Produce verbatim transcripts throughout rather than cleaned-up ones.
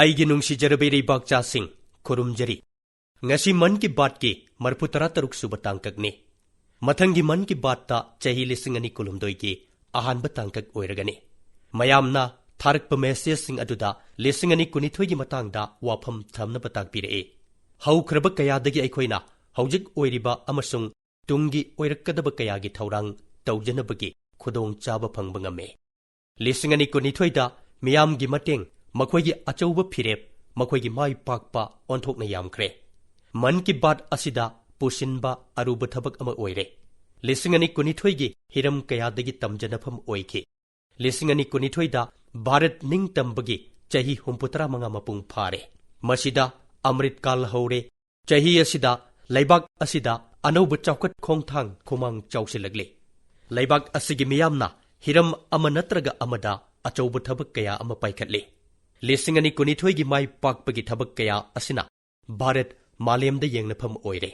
ꯑꯩꯒꯤ ꯅꯨꯡꯁꯤꯖꯔꯕ ꯏꯔꯩꯕꯥꯛꯆꯥꯁꯤꯡ, ꯈꯨꯔꯨꯝꯖꯔꯤ꯫ ꯉꯁꯤ ꯃꯟ ꯀꯤ ꯕꯥꯠꯀꯤ ꯃꯔꯤꯐꯨ ꯇꯔꯥ ꯇꯔꯨꯛ ꯁꯨꯕ ꯇꯥꯡꯀꯛꯅꯤ꯫ ꯃꯊꯪꯒꯤ ꯃꯟ ꯀꯤ ꯕꯥꯠꯇ ꯆꯍꯤ ꯂꯤꯁꯤꯡ ꯑꯅꯤ ꯀꯨꯟꯍꯨꯝꯗꯣꯏꯒꯤ ꯑꯍꯥꯟꯕ ꯇꯥꯡꯀꯛ ꯑꯣꯏꯔꯒꯅꯤ꯫ ꯃꯌꯥꯝꯅ ꯊꯥꯔꯛꯄ ꯃꯦꯁꯦꯖꯁꯤꯡ ꯑꯗꯨꯗ ꯂꯤꯁꯤꯡ ꯑꯅꯤ ꯀꯨꯟꯅꯤꯊꯣꯏꯒꯤ ꯃꯇꯥꯡꯗ ꯋꯥꯐꯝ ꯊꯝꯅꯕ ꯇꯥꯛꯄꯤꯔꯛꯏ꯫ ꯍꯧꯈ꯭ꯔꯕ ꯀꯌꯥꯗꯒꯤ ꯑꯩꯈꯣꯏꯅ ꯍꯧꯖꯤꯛ ꯑꯣꯏꯔꯤꯕ ꯑꯃꯁꯨꯡ ꯇꯨꯡꯒꯤ ꯑꯣꯏꯔꯛꯀꯗꯕ ꯀꯌꯥꯒꯤ ꯊꯧꯔꯥꯡ ꯇꯧꯖꯅꯕꯒꯤ ꯈꯨꯗꯣꯡꯆꯥꯕ ꯐꯪꯕ ꯉꯝꯃꯤ꯫ ꯂꯤꯁꯤꯡ ꯑꯅꯤ ꯀꯨꯟꯅꯤꯊꯣꯏꯗ ꯃꯤꯌꯥꯝꯒꯤ ꯃꯇꯦꯡ, ꯃꯈꯣꯏꯒꯤ ꯑꯆꯧꯕ ꯐꯤꯔꯦꯞ, ꯃꯈꯣꯏꯒꯤ ꯃꯥꯏ ꯄꯥꯛꯄ ꯑꯣꯟꯊꯣꯛꯅ ꯌꯥꯝꯈ꯭ꯔꯦ꯫ ꯃꯟ ꯀꯤ ꯕꯥꯠ ꯑꯁꯤꯗ ꯄꯨꯁꯤꯟꯕ ꯑꯔꯨꯕ ꯊꯕꯛ ꯑꯃ ꯑꯣꯏꯔꯦ꯫ ꯂꯤꯁꯤꯡ ꯑꯅꯤ ꯀꯨꯟꯅꯤꯊꯣꯏꯒꯤ ꯍꯤꯔꯝ ꯀꯌꯥꯗꯒꯤ ꯇꯝꯖꯅꯐꯝ ꯑꯣꯏꯈꯤ꯫ ꯂꯤꯁꯤꯡ ꯑꯅꯤ ꯀꯨꯟꯅꯤꯊꯣꯏꯗ ꯚꯥꯔꯠ ꯅꯤꯡꯇꯝꯕꯒꯤ ꯆꯍꯤ ꯍꯨꯝꯐꯨꯇꯔꯥ ꯃꯉꯥ ꯃꯄꯨꯡ ꯐꯥꯔꯦ꯫ ꯃꯁꯤꯗ ꯑꯃ꯭ꯔꯤꯠ ꯀꯥꯜ ꯍꯧꯔꯦ꯫ ꯆꯍꯤ ꯑꯁꯤꯗ ꯂꯩꯕꯥꯛ ꯑꯁꯤꯗ ꯑꯅꯧꯕ ꯆꯥꯎꯈꯠ ꯈꯣꯡꯊꯥꯡ ꯈꯨꯃꯥꯡ ꯆꯥꯎꯁꯤꯜꯂꯛꯂꯤ꯫ ꯂꯩꯕꯥꯛ ꯑꯁꯤꯒꯤ ꯃꯤꯌꯥꯝꯅ ꯍꯤꯔꯝ ꯑꯃ ꯅꯠꯇ꯭ꯔꯒ ꯑꯃꯗ ꯑꯆꯧꯕ ꯊꯕꯛ ꯀꯌꯥ ꯑꯃ ꯄꯥꯏꯈꯠꯂꯤ꯫ ꯂꯤꯁꯤꯡ ꯑꯅꯤ ꯀꯨꯟꯅꯤꯊꯣꯏꯒꯤ ꯃꯥꯏ ꯄꯥꯛꯄꯒꯤ ꯊꯕꯛ ꯀꯌꯥ ꯑꯁꯤꯅ ꯚꯥꯔꯠ ꯃꯥꯂꯦꯝꯗ ꯌꯦꯡꯅꯐꯝ ꯑꯣꯏꯔꯦ꯫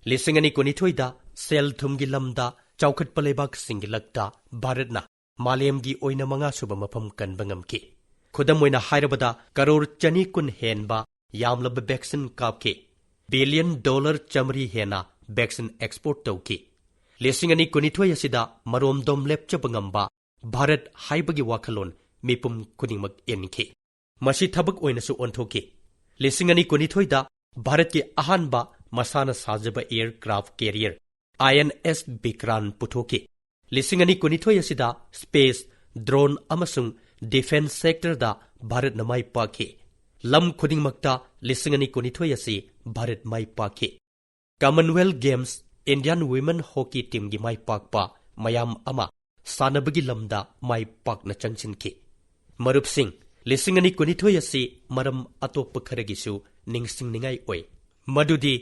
ꯂꯤꯁꯤꯡ ꯑꯅꯤ ꯀꯨꯟꯅꯤꯊꯣꯏꯗ ꯁꯦꯜ ꯊꯨꯝꯒꯤ ꯂꯝꯗ ꯆꯥꯎꯈꯠꯄ ꯂꯩꯕꯥꯛꯁꯤꯡꯒꯤ ꯂꯛꯇ ꯚꯥꯔꯠꯅ ꯃꯥꯂꯦꯝꯒꯤ ꯑꯣꯏꯅ ꯃꯉꯥꯁꯨꯕ ꯃꯐꯝ ꯀꯟꯕ ꯉꯝꯈꯤ꯫ ꯈꯨꯗꯝ ꯑꯣꯏꯅ ꯍꯥꯏꯔꯕꯗ, ꯀꯔꯣꯔ ꯆꯅꯤ ꯀꯨꯟ ꯍꯦꯟꯕ ꯌꯥꯝꯂꯕ ꯚꯦꯛꯁꯤꯟ ꯀꯥꯞꯈꯤ꯫ ꯕꯤꯂꯤꯌꯟ ꯗꯣꯂꯔ ꯆꯥꯃꯔꯤ ꯍꯦꯟꯅ ꯚꯦꯛꯁꯤꯟ ꯑꯦꯛꯁꯄꯣꯔꯠ ꯇꯧꯈꯤ꯫ ꯂꯤꯁꯤꯡ ꯑꯅꯤ ꯀꯨꯟꯅꯤꯊꯣꯏ ꯑꯁꯤꯗ ꯃꯔꯣꯝꯗꯣꯝ ꯂꯦꯞꯆꯕ ꯉꯝꯕ ꯚꯥꯔꯠ ꯍꯥꯏꯕꯒꯤ ꯋꯥꯈꯜꯂꯣꯟ ꯃꯤꯄꯨꯝ ꯈꯨꯗꯤꯡꯃꯛ ꯏꯟꯈꯤ꯫ ꯃꯁꯤ ꯊꯕꯛ ꯑꯣꯏꯅꯁꯨ ꯑꯣꯟꯊꯣꯛꯈꯤ꯫ ꯂꯤꯁꯤꯡ ꯑꯅꯤ ꯀꯨꯟꯅꯤꯊꯣꯏꯗ ꯚꯥꯔꯠꯀꯤ ꯑꯍꯥꯟꯕ ꯃꯁꯥꯅ ꯁꯥꯖꯕ ꯑꯦꯌꯔꯀ꯭ꯔꯥꯐ ꯀꯦꯔꯤꯌꯔ, ꯑꯥꯏ ꯑꯦꯟ ꯑꯦꯁ ꯕꯤꯀ꯭ꯔꯥꯟ ꯄꯨꯊꯣꯛꯈꯤ꯫ ꯂꯤꯁꯤꯡ ꯑꯅꯤ ꯀꯨꯟꯅꯤꯊꯣꯏ ꯑꯁꯤꯗ ꯁ꯭ꯄꯦꯁ, ꯗ꯭ꯔꯣꯟ ꯑꯃꯁꯨꯡ ꯗꯤꯐꯦꯟꯁ ꯁꯦꯛꯇꯔꯗ ꯚꯥꯔꯠꯅ ꯃꯥꯏ ꯄꯥꯛꯈꯤ꯫ ꯂꯝ ꯈꯨꯗꯤꯡꯃꯛꯇ ꯂꯤꯁꯤꯡ ꯑꯅꯤ ꯀꯨꯟꯅꯤꯊꯣꯏ ꯑꯁꯤ ꯚꯥꯔꯠ ꯃꯥꯏ ꯄꯥꯛꯈꯤ꯫ Commonwealth games, Indian women hockey ꯇꯤꯝꯒꯤ ꯃꯥꯏ ꯄꯥꯛꯄ ꯃꯌꯥꯝ ꯑꯃ ꯁꯥꯟꯅꯕꯒꯤ ꯂꯝꯗ ꯃꯥꯏ ꯄꯥꯛꯅ ꯆꯪꯁꯤꯟꯈꯤ꯫ ꯃꯔꯨꯞꯁꯤꯡ, ꯂꯤꯁꯤꯡ ꯑꯅꯤ ꯀꯨꯟꯅꯤꯊꯣꯏ ꯑꯁꯤ ꯃꯔꯝ ꯑꯇꯣꯞꯄ ꯈꯔꯒꯤꯁꯨ ꯅꯤꯡꯁꯤꯡꯅꯤꯡꯉꯥꯏ ꯑꯣꯏ, ꯃꯗꯨꯗꯤ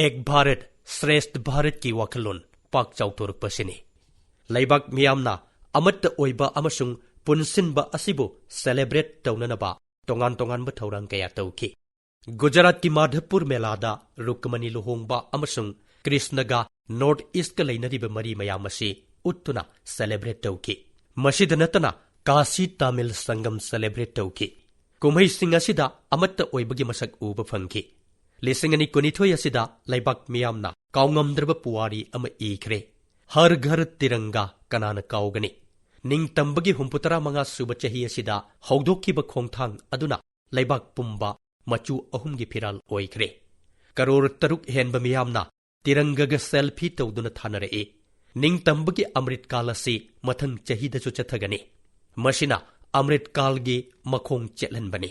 ꯑꯦꯛ ꯚꯥꯔꯠ ꯁ꯭ꯔꯦꯁꯊ ꯚꯥꯔꯠꯀꯤ ꯋꯥꯈꯜꯂꯣꯟ ꯄꯥꯛ ꯆꯥꯎꯊꯣꯔꯛꯄꯁꯤꯅꯤ꯫ ꯂꯩꯕꯥꯛ ꯃꯤꯌꯥꯝꯅ ꯑꯃꯠꯇ ꯑꯣꯏꯕ ꯑꯃꯁꯨꯡ ꯄꯨꯟꯁꯤꯟꯕ ꯑꯁꯤꯕꯨ ꯁꯦꯂꯦꯕ꯭ꯔꯦꯠ ꯇꯧꯅꯅꯕ ꯇꯣꯉꯥꯟ ꯇꯣꯉꯥꯟꯕ ꯊꯧꯔꯥꯡ ꯀꯌꯥ ꯇꯧꯈꯤ꯫ ꯒꯨꯖꯔꯥꯠꯀꯤ ꯃꯥꯙꯕꯄꯨꯔ ꯃꯦꯂꯥꯗ ꯔꯨꯛꯃꯅꯤ ꯂꯨꯍꯣꯡꯕ ꯑꯃꯁꯨꯡ ꯀ꯭ꯔꯤꯁꯅꯒ ꯅꯣꯔꯊ ꯏꯁ꯭ꯠꯀ ꯂꯩꯅꯔꯤꯕ ꯃꯔꯤ ꯃꯌꯥꯝ ꯑꯁꯤ ꯎꯠꯇꯨꯅ ꯁꯦꯂꯦꯕ꯭ꯔꯦꯠ ꯇꯧꯈꯤ꯫ ꯃꯁꯤꯗ ꯅꯠꯇꯅ ꯀꯥꯁꯤ ꯇꯥꯃꯤꯜ ꯁꯪꯒꯝ ꯁꯦꯂꯦꯕ꯭ꯔꯦꯠ ꯇꯧꯈꯤ꯫ ꯀꯨꯝꯍꯩꯁꯤꯡ ꯑꯁꯤꯗ ꯑꯃꯠꯇ ꯑꯣꯏꯕꯒꯤ ꯃꯁꯛ ꯎꯕ ꯐꯪꯈꯤ꯫ ꯂꯤꯁꯤꯡ ꯑꯅꯤ ꯀꯨꯟꯅꯤꯊꯣꯏ ꯑꯁꯤꯗ ꯂꯩꯕꯥꯛ ꯃꯤꯌꯥꯝꯅ ꯀꯥꯎꯉꯝꯗ꯭ꯔꯕ ꯄꯨꯋꯥꯔꯤ ꯑꯃ ꯏꯈ꯭ꯔꯦ꯫ ꯍꯔ ꯘꯔ ꯇꯤꯔꯪꯒꯥ ꯀꯅꯥꯅ ꯀꯥꯎꯒꯅꯤ? ꯅꯤꯡꯇꯝꯕꯒꯤ ꯍꯨꯝꯐꯨꯇꯔꯥ ꯃꯉꯥ ꯁꯨꯕ ꯆꯍꯤ ꯑꯁꯤꯗ ꯍꯧꯗꯣꯛꯈꯤꯕ ꯈꯣꯡꯊꯥꯡ ꯑꯗꯨꯅ ꯂꯩꯕꯥꯛ ꯄꯨꯝꯕ ꯃꯆꯨ ꯑꯍꯨꯝꯒꯤ ꯐꯤꯔꯥꯜ ꯑꯣꯏꯈ꯭ꯔꯦ꯫ ꯀꯔꯣꯔ ꯇꯔꯨꯛ ꯍꯦꯟꯕ ꯃꯤꯌꯥꯝꯅ ꯇꯤꯔꯪꯒꯒ ꯁꯦꯜꯐꯤ ꯇꯧꯗꯨꯅ ꯊꯥꯅꯔꯛꯏ꯫ ꯅꯤꯡꯇꯝꯕꯒꯤ ꯑꯃ꯭ꯔꯤꯠ ꯀꯥꯜ ꯑꯁꯤ ꯃꯊꯪ ꯆꯍꯤꯗꯁꯨ ꯆꯠꯊꯒꯅꯤ꯫ ꯃꯁꯤꯅ ꯑꯃ꯭ꯔꯤꯠ ꯀꯥꯜꯒꯤ ꯃꯈꯣꯡ ꯆꯦꯠꯍꯟꯕꯅꯤ꯫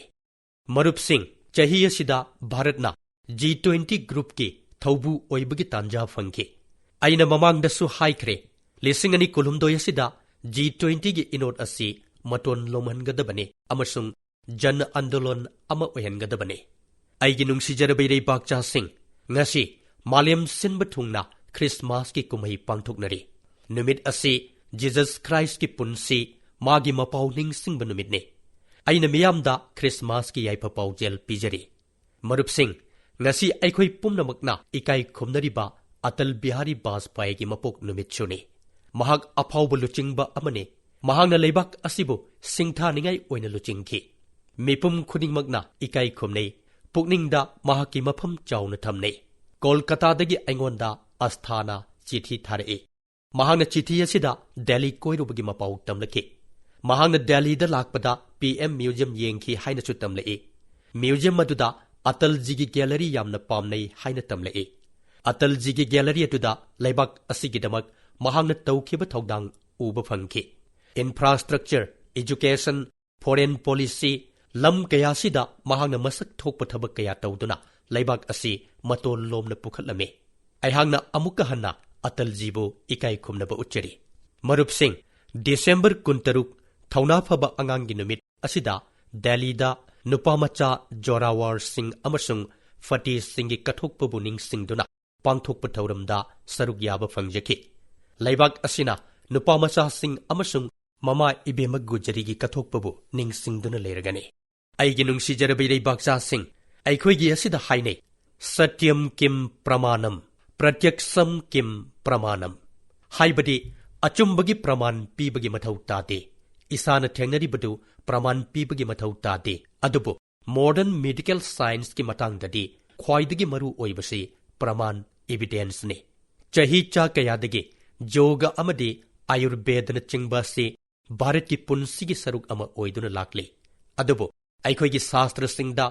ꯃꯔꯨꯞꯁꯤꯡ, ꯆꯍꯤ ꯑꯁꯤꯗ ꯚꯥꯔꯠꯅ ꯖꯤ ꯇ꯭ꯋꯦꯟꯇꯤ ꯒ꯭ꯔꯨꯞꯀꯤ ꯊꯧꯕꯨ ꯑꯣꯏꯕꯒꯤ ꯇꯥꯟꯖꯥ ꯐꯪꯈꯤ꯫ ꯑꯩꯅ ꯃꯃꯥꯡꯗꯁꯨ ꯍꯥꯏꯈ꯭ꯔꯦ, ꯂꯤꯁꯤꯡ ꯑꯅꯤ ꯀꯨꯟꯍꯨꯝꯗꯣꯏ ꯑꯁꯤꯗ ꯖꯤ ꯇ꯭ꯋꯦꯟꯇꯤꯒꯤ ꯏꯅꯣꯠ ꯑꯁꯤ ꯃꯇꯣꯟ ꯂꯣꯝꯍꯟꯒꯗꯕꯅꯤ ꯑꯃꯁꯨꯡ ꯖꯟ ꯑꯟꯗꯣꯂꯟ ꯑꯃ ꯑꯣꯏꯍꯟꯒꯗꯕꯅꯤ꯫ ꯑꯩꯒꯤ ꯅꯨꯡꯁꯤꯖꯔꯕ ꯏꯔꯩꯕꯥꯛꯆꯥꯁꯤꯡ, ꯉꯁꯤ ꯃꯥꯂꯦꯝ ꯁꯤꯟꯕ ꯊꯨꯡꯅ ꯈ꯭ꯔꯤꯁꯃꯥꯁꯀꯤ ꯀꯨꯝꯍꯩ ꯄꯥꯡꯊꯣꯛꯅꯔꯤ꯫ ꯅꯨꯃꯤꯠ ꯑꯁꯤ ꯖꯤꯖꯁ ꯈ꯭ꯔꯥꯏꯁꯀꯤ ꯄꯨꯟꯁꯤ, ꯃꯥꯒꯤ ꯃꯄꯥꯎ ꯅꯤꯡꯁꯤꯡꯕ ꯅꯨꯃꯤꯠꯅꯤ꯫ ꯑꯩꯅ ꯃꯤꯌꯥꯝꯗ ꯈ꯭ꯔꯤꯁꯃꯥꯁꯀꯤ ꯌꯥꯏꯐ ꯄꯥꯎꯖꯦꯜ ꯄꯤꯖꯔꯤ꯫ ꯃꯔꯨꯞꯁꯤꯡ, ꯉꯁꯤ ꯑꯩꯈꯣꯏ ꯄꯨꯝꯅꯃꯛꯅ ꯏꯀꯥꯏ ꯈꯨꯝꯅꯔꯤꯕ ꯑꯇꯜ ꯕꯤꯍꯥꯔꯤ ꯕꯥꯖꯄꯥꯏꯒꯤ ꯃꯄꯣꯛ ꯅꯨꯃꯤꯠꯁꯨꯅꯤ꯫ ꯃꯍꯥꯛ ꯑꯐꯥꯎꯕ ꯂꯨꯆꯤꯡꯕ ꯑꯃꯅꯤ꯫ ꯃꯍꯥꯛꯅ ꯂꯩꯕꯥꯛ ꯑꯁꯤꯕꯨ ꯁꯤꯡꯊꯥꯅꯤꯡꯉꯥꯏ ꯑꯣꯏꯅ ꯂꯨꯆꯤꯡꯈꯤ꯫ ꯃꯤꯄꯨꯝ ꯈꯨꯗꯤꯡꯃꯛꯅ ꯏꯀꯥꯏ ꯈꯨꯝꯅꯩ, ꯄꯨꯛꯅꯤꯡꯗ ꯃꯍꯥꯛꯀꯤ ꯃꯐꯝ ꯆꯥꯎꯅ ꯊꯝꯅꯩ꯫ ꯀꯣꯜꯀꯇꯥꯗꯒꯤ ꯑꯩꯉꯣꯟꯗ ꯑꯁꯊꯥꯅ ꯆꯤꯊꯤ ꯊꯥꯔꯛꯏ꯫ ꯃꯍꯥꯛꯅ ꯆꯤꯊꯤ ꯑꯁꯤꯗ ꯗꯦꯜꯂꯤ ꯀꯣꯏꯔꯨꯕꯒꯤ ꯃꯄꯥꯎ ꯇꯝꯂꯛꯈꯤ꯫ ꯃꯍꯥꯛꯅ ꯗꯦꯜꯂꯤꯗ ꯂꯥꯛꯄꯗ ꯄꯤ ꯑꯦꯝ ꯃ꯭ꯌꯨꯖꯤꯌꯝ ꯌꯦꯡꯈꯤ ꯍꯥꯏꯅꯁꯨ ꯇꯝꯂꯛꯏ꯫ ꯃ꯭ꯌꯨꯖꯤꯌꯝ ꯑꯗꯨꯗ ꯑꯇꯜꯖꯤꯒꯤ ꯒꯦꯂꯔꯤ ꯌꯥꯝꯅ ꯄꯥꯝꯅꯩ ꯍꯥꯏꯅ ꯇꯝꯂꯛꯏ꯫ ꯑꯇꯜꯖꯤꯒꯤ ꯒꯦꯂꯔꯤ ꯑꯗꯨꯗ ꯂꯩꯕꯥꯛ ꯑꯁꯤꯒꯤꯗꯃꯛ ꯃꯍꯥꯛꯅ ꯇꯧꯈꯤꯕ ꯊꯧꯗꯥꯡ ꯎꯕ ꯐꯪꯈꯤ꯫ ꯏꯟꯐ꯭ꯔꯥꯁ꯭ꯇ꯭ꯔꯛꯆꯔ, ꯏꯖꯨꯀꯦꯁꯟ, ꯐꯣꯔꯦꯟ ꯄꯣꯂꯤꯁꯤ, ꯂꯝ ꯀꯌꯥꯁꯤꯗ ꯃꯍꯥꯛꯅ ꯃꯁꯛ ꯊꯣꯛꯄ ꯊꯕꯛ ꯀꯌꯥ ꯇꯧꯗꯨꯅ ꯂꯩꯕꯥꯛ ꯑꯁꯤ ꯃꯇꯣꯟ ꯂꯣꯝꯅ ꯄꯨꯈꯠꯂꯝꯃꯤ꯫ ꯑꯩꯍꯥꯛꯅ ꯑꯃꯨꯛꯀ ꯍꯟꯅ ꯑꯇꯜꯖꯤꯕꯨ ꯏꯀꯥꯏ ꯈꯨꯝꯅꯕ ꯎꯠꯆꯔꯤ꯫ ꯃꯔꯨꯞꯁꯤꯡ, ꯗꯤꯁꯦꯝꯕꯔ ꯀꯨꯟꯇꯔꯨꯛ, ꯊꯧꯅꯥ ꯐꯕ ꯑꯉꯥꯡꯒꯤ ꯅꯨꯃꯤꯠ ꯑꯁꯤꯗ ꯗꯦꯜꯂꯤꯗ ꯅꯨꯄꯥ ꯃꯆꯥ ꯖꯣꯔꯥꯋꯥꯔꯁꯤꯡ ꯑꯃꯁꯨꯡ ꯐꯇꯤꯁꯁꯤꯡꯒꯤ ꯀꯠꯊꯣꯛꯄꯕꯨ ꯅꯤꯡꯁꯤꯡꯗꯨꯅ ꯄꯥꯡꯊꯣꯛꯄ ꯊꯧꯔꯝꯗ ꯁꯔꯨꯛ ꯌꯥꯕ ꯐꯪꯖꯈꯤ꯫ ꯂꯩꯕꯥꯛ ꯑꯁꯤꯅ ꯅꯨꯄꯥ ꯃꯆꯥꯁꯤꯡ ꯑꯃꯁꯨꯡ ꯃꯃꯥ ꯏꯕꯦꯝꯃ ꯒꯨꯖꯔꯤꯒꯤ ꯀꯠꯊꯣꯛꯄꯕꯨ ꯅꯤꯡꯁꯤꯡꯗꯨꯅ ꯂꯩꯔꯒꯅꯤ꯫ ꯑꯩꯒꯤ ꯅꯨꯡꯁꯤꯖꯔꯕ ꯏꯔꯩꯕꯥꯛꯆꯥꯁꯤꯡ, ꯑꯩꯈꯣꯏꯒꯤ ꯑꯁꯤꯗ ꯍꯥꯏꯅꯩ, "ꯁꯇ꯭ꯌꯝ ꯀꯤꯝ ꯄ꯭ꯔꯃꯥꯅꯝ, ꯄ꯭ꯔꯇ꯭ꯌꯛꯁꯝ ꯀꯤꯝ ꯄ꯭ꯔꯃꯥꯅꯝ"꯫ ꯍꯥꯏꯕꯗꯤ, ꯑꯆꯨꯝꯕꯒꯤ ꯄ꯭ꯔꯃꯥꯟ ꯄꯤꯕꯒꯤ ꯃꯊꯧ ꯇꯥꯗꯦ, ꯏꯁꯥꯅ ꯊꯦꯡꯅꯔꯤꯕꯗꯨ ꯄ꯭ꯔꯃꯥꯟ ꯄꯤꯕꯒꯤ ꯃꯊꯧ ꯇꯥꯗꯦ, ꯑꯗꯨꯕꯨ modern medical scienceꯀꯤ ꯃꯇꯥꯡꯗꯗꯤ ꯈ꯭ꯋꯥꯏꯗꯒꯤ ꯃꯔꯨ ꯑꯣꯏꯕꯁꯤ ꯄ꯭ꯔꯃꯥꯟ, evidenceꯅꯤ꯫ ꯆꯍꯤ ꯆꯥ ꯀꯌꯥꯗꯒꯤ ꯌꯣꯒ ꯑꯃꯗꯤ ꯑꯌꯨꯔꯕꯦꯗꯅꯆꯤꯡꯕ ꯑꯁꯤ ꯚꯥꯔꯠꯀꯤ ꯄꯨꯟꯁꯤꯒꯤ ꯁꯔꯨꯛ ꯑꯃ ꯑꯣꯏꯗꯨꯅ ꯂꯥꯛꯂꯤ꯫ ꯑꯗꯨꯕꯨ ꯑꯩꯈꯣꯏꯒꯤ ꯁꯥꯁꯇ꯭ꯔꯁꯤꯡꯗ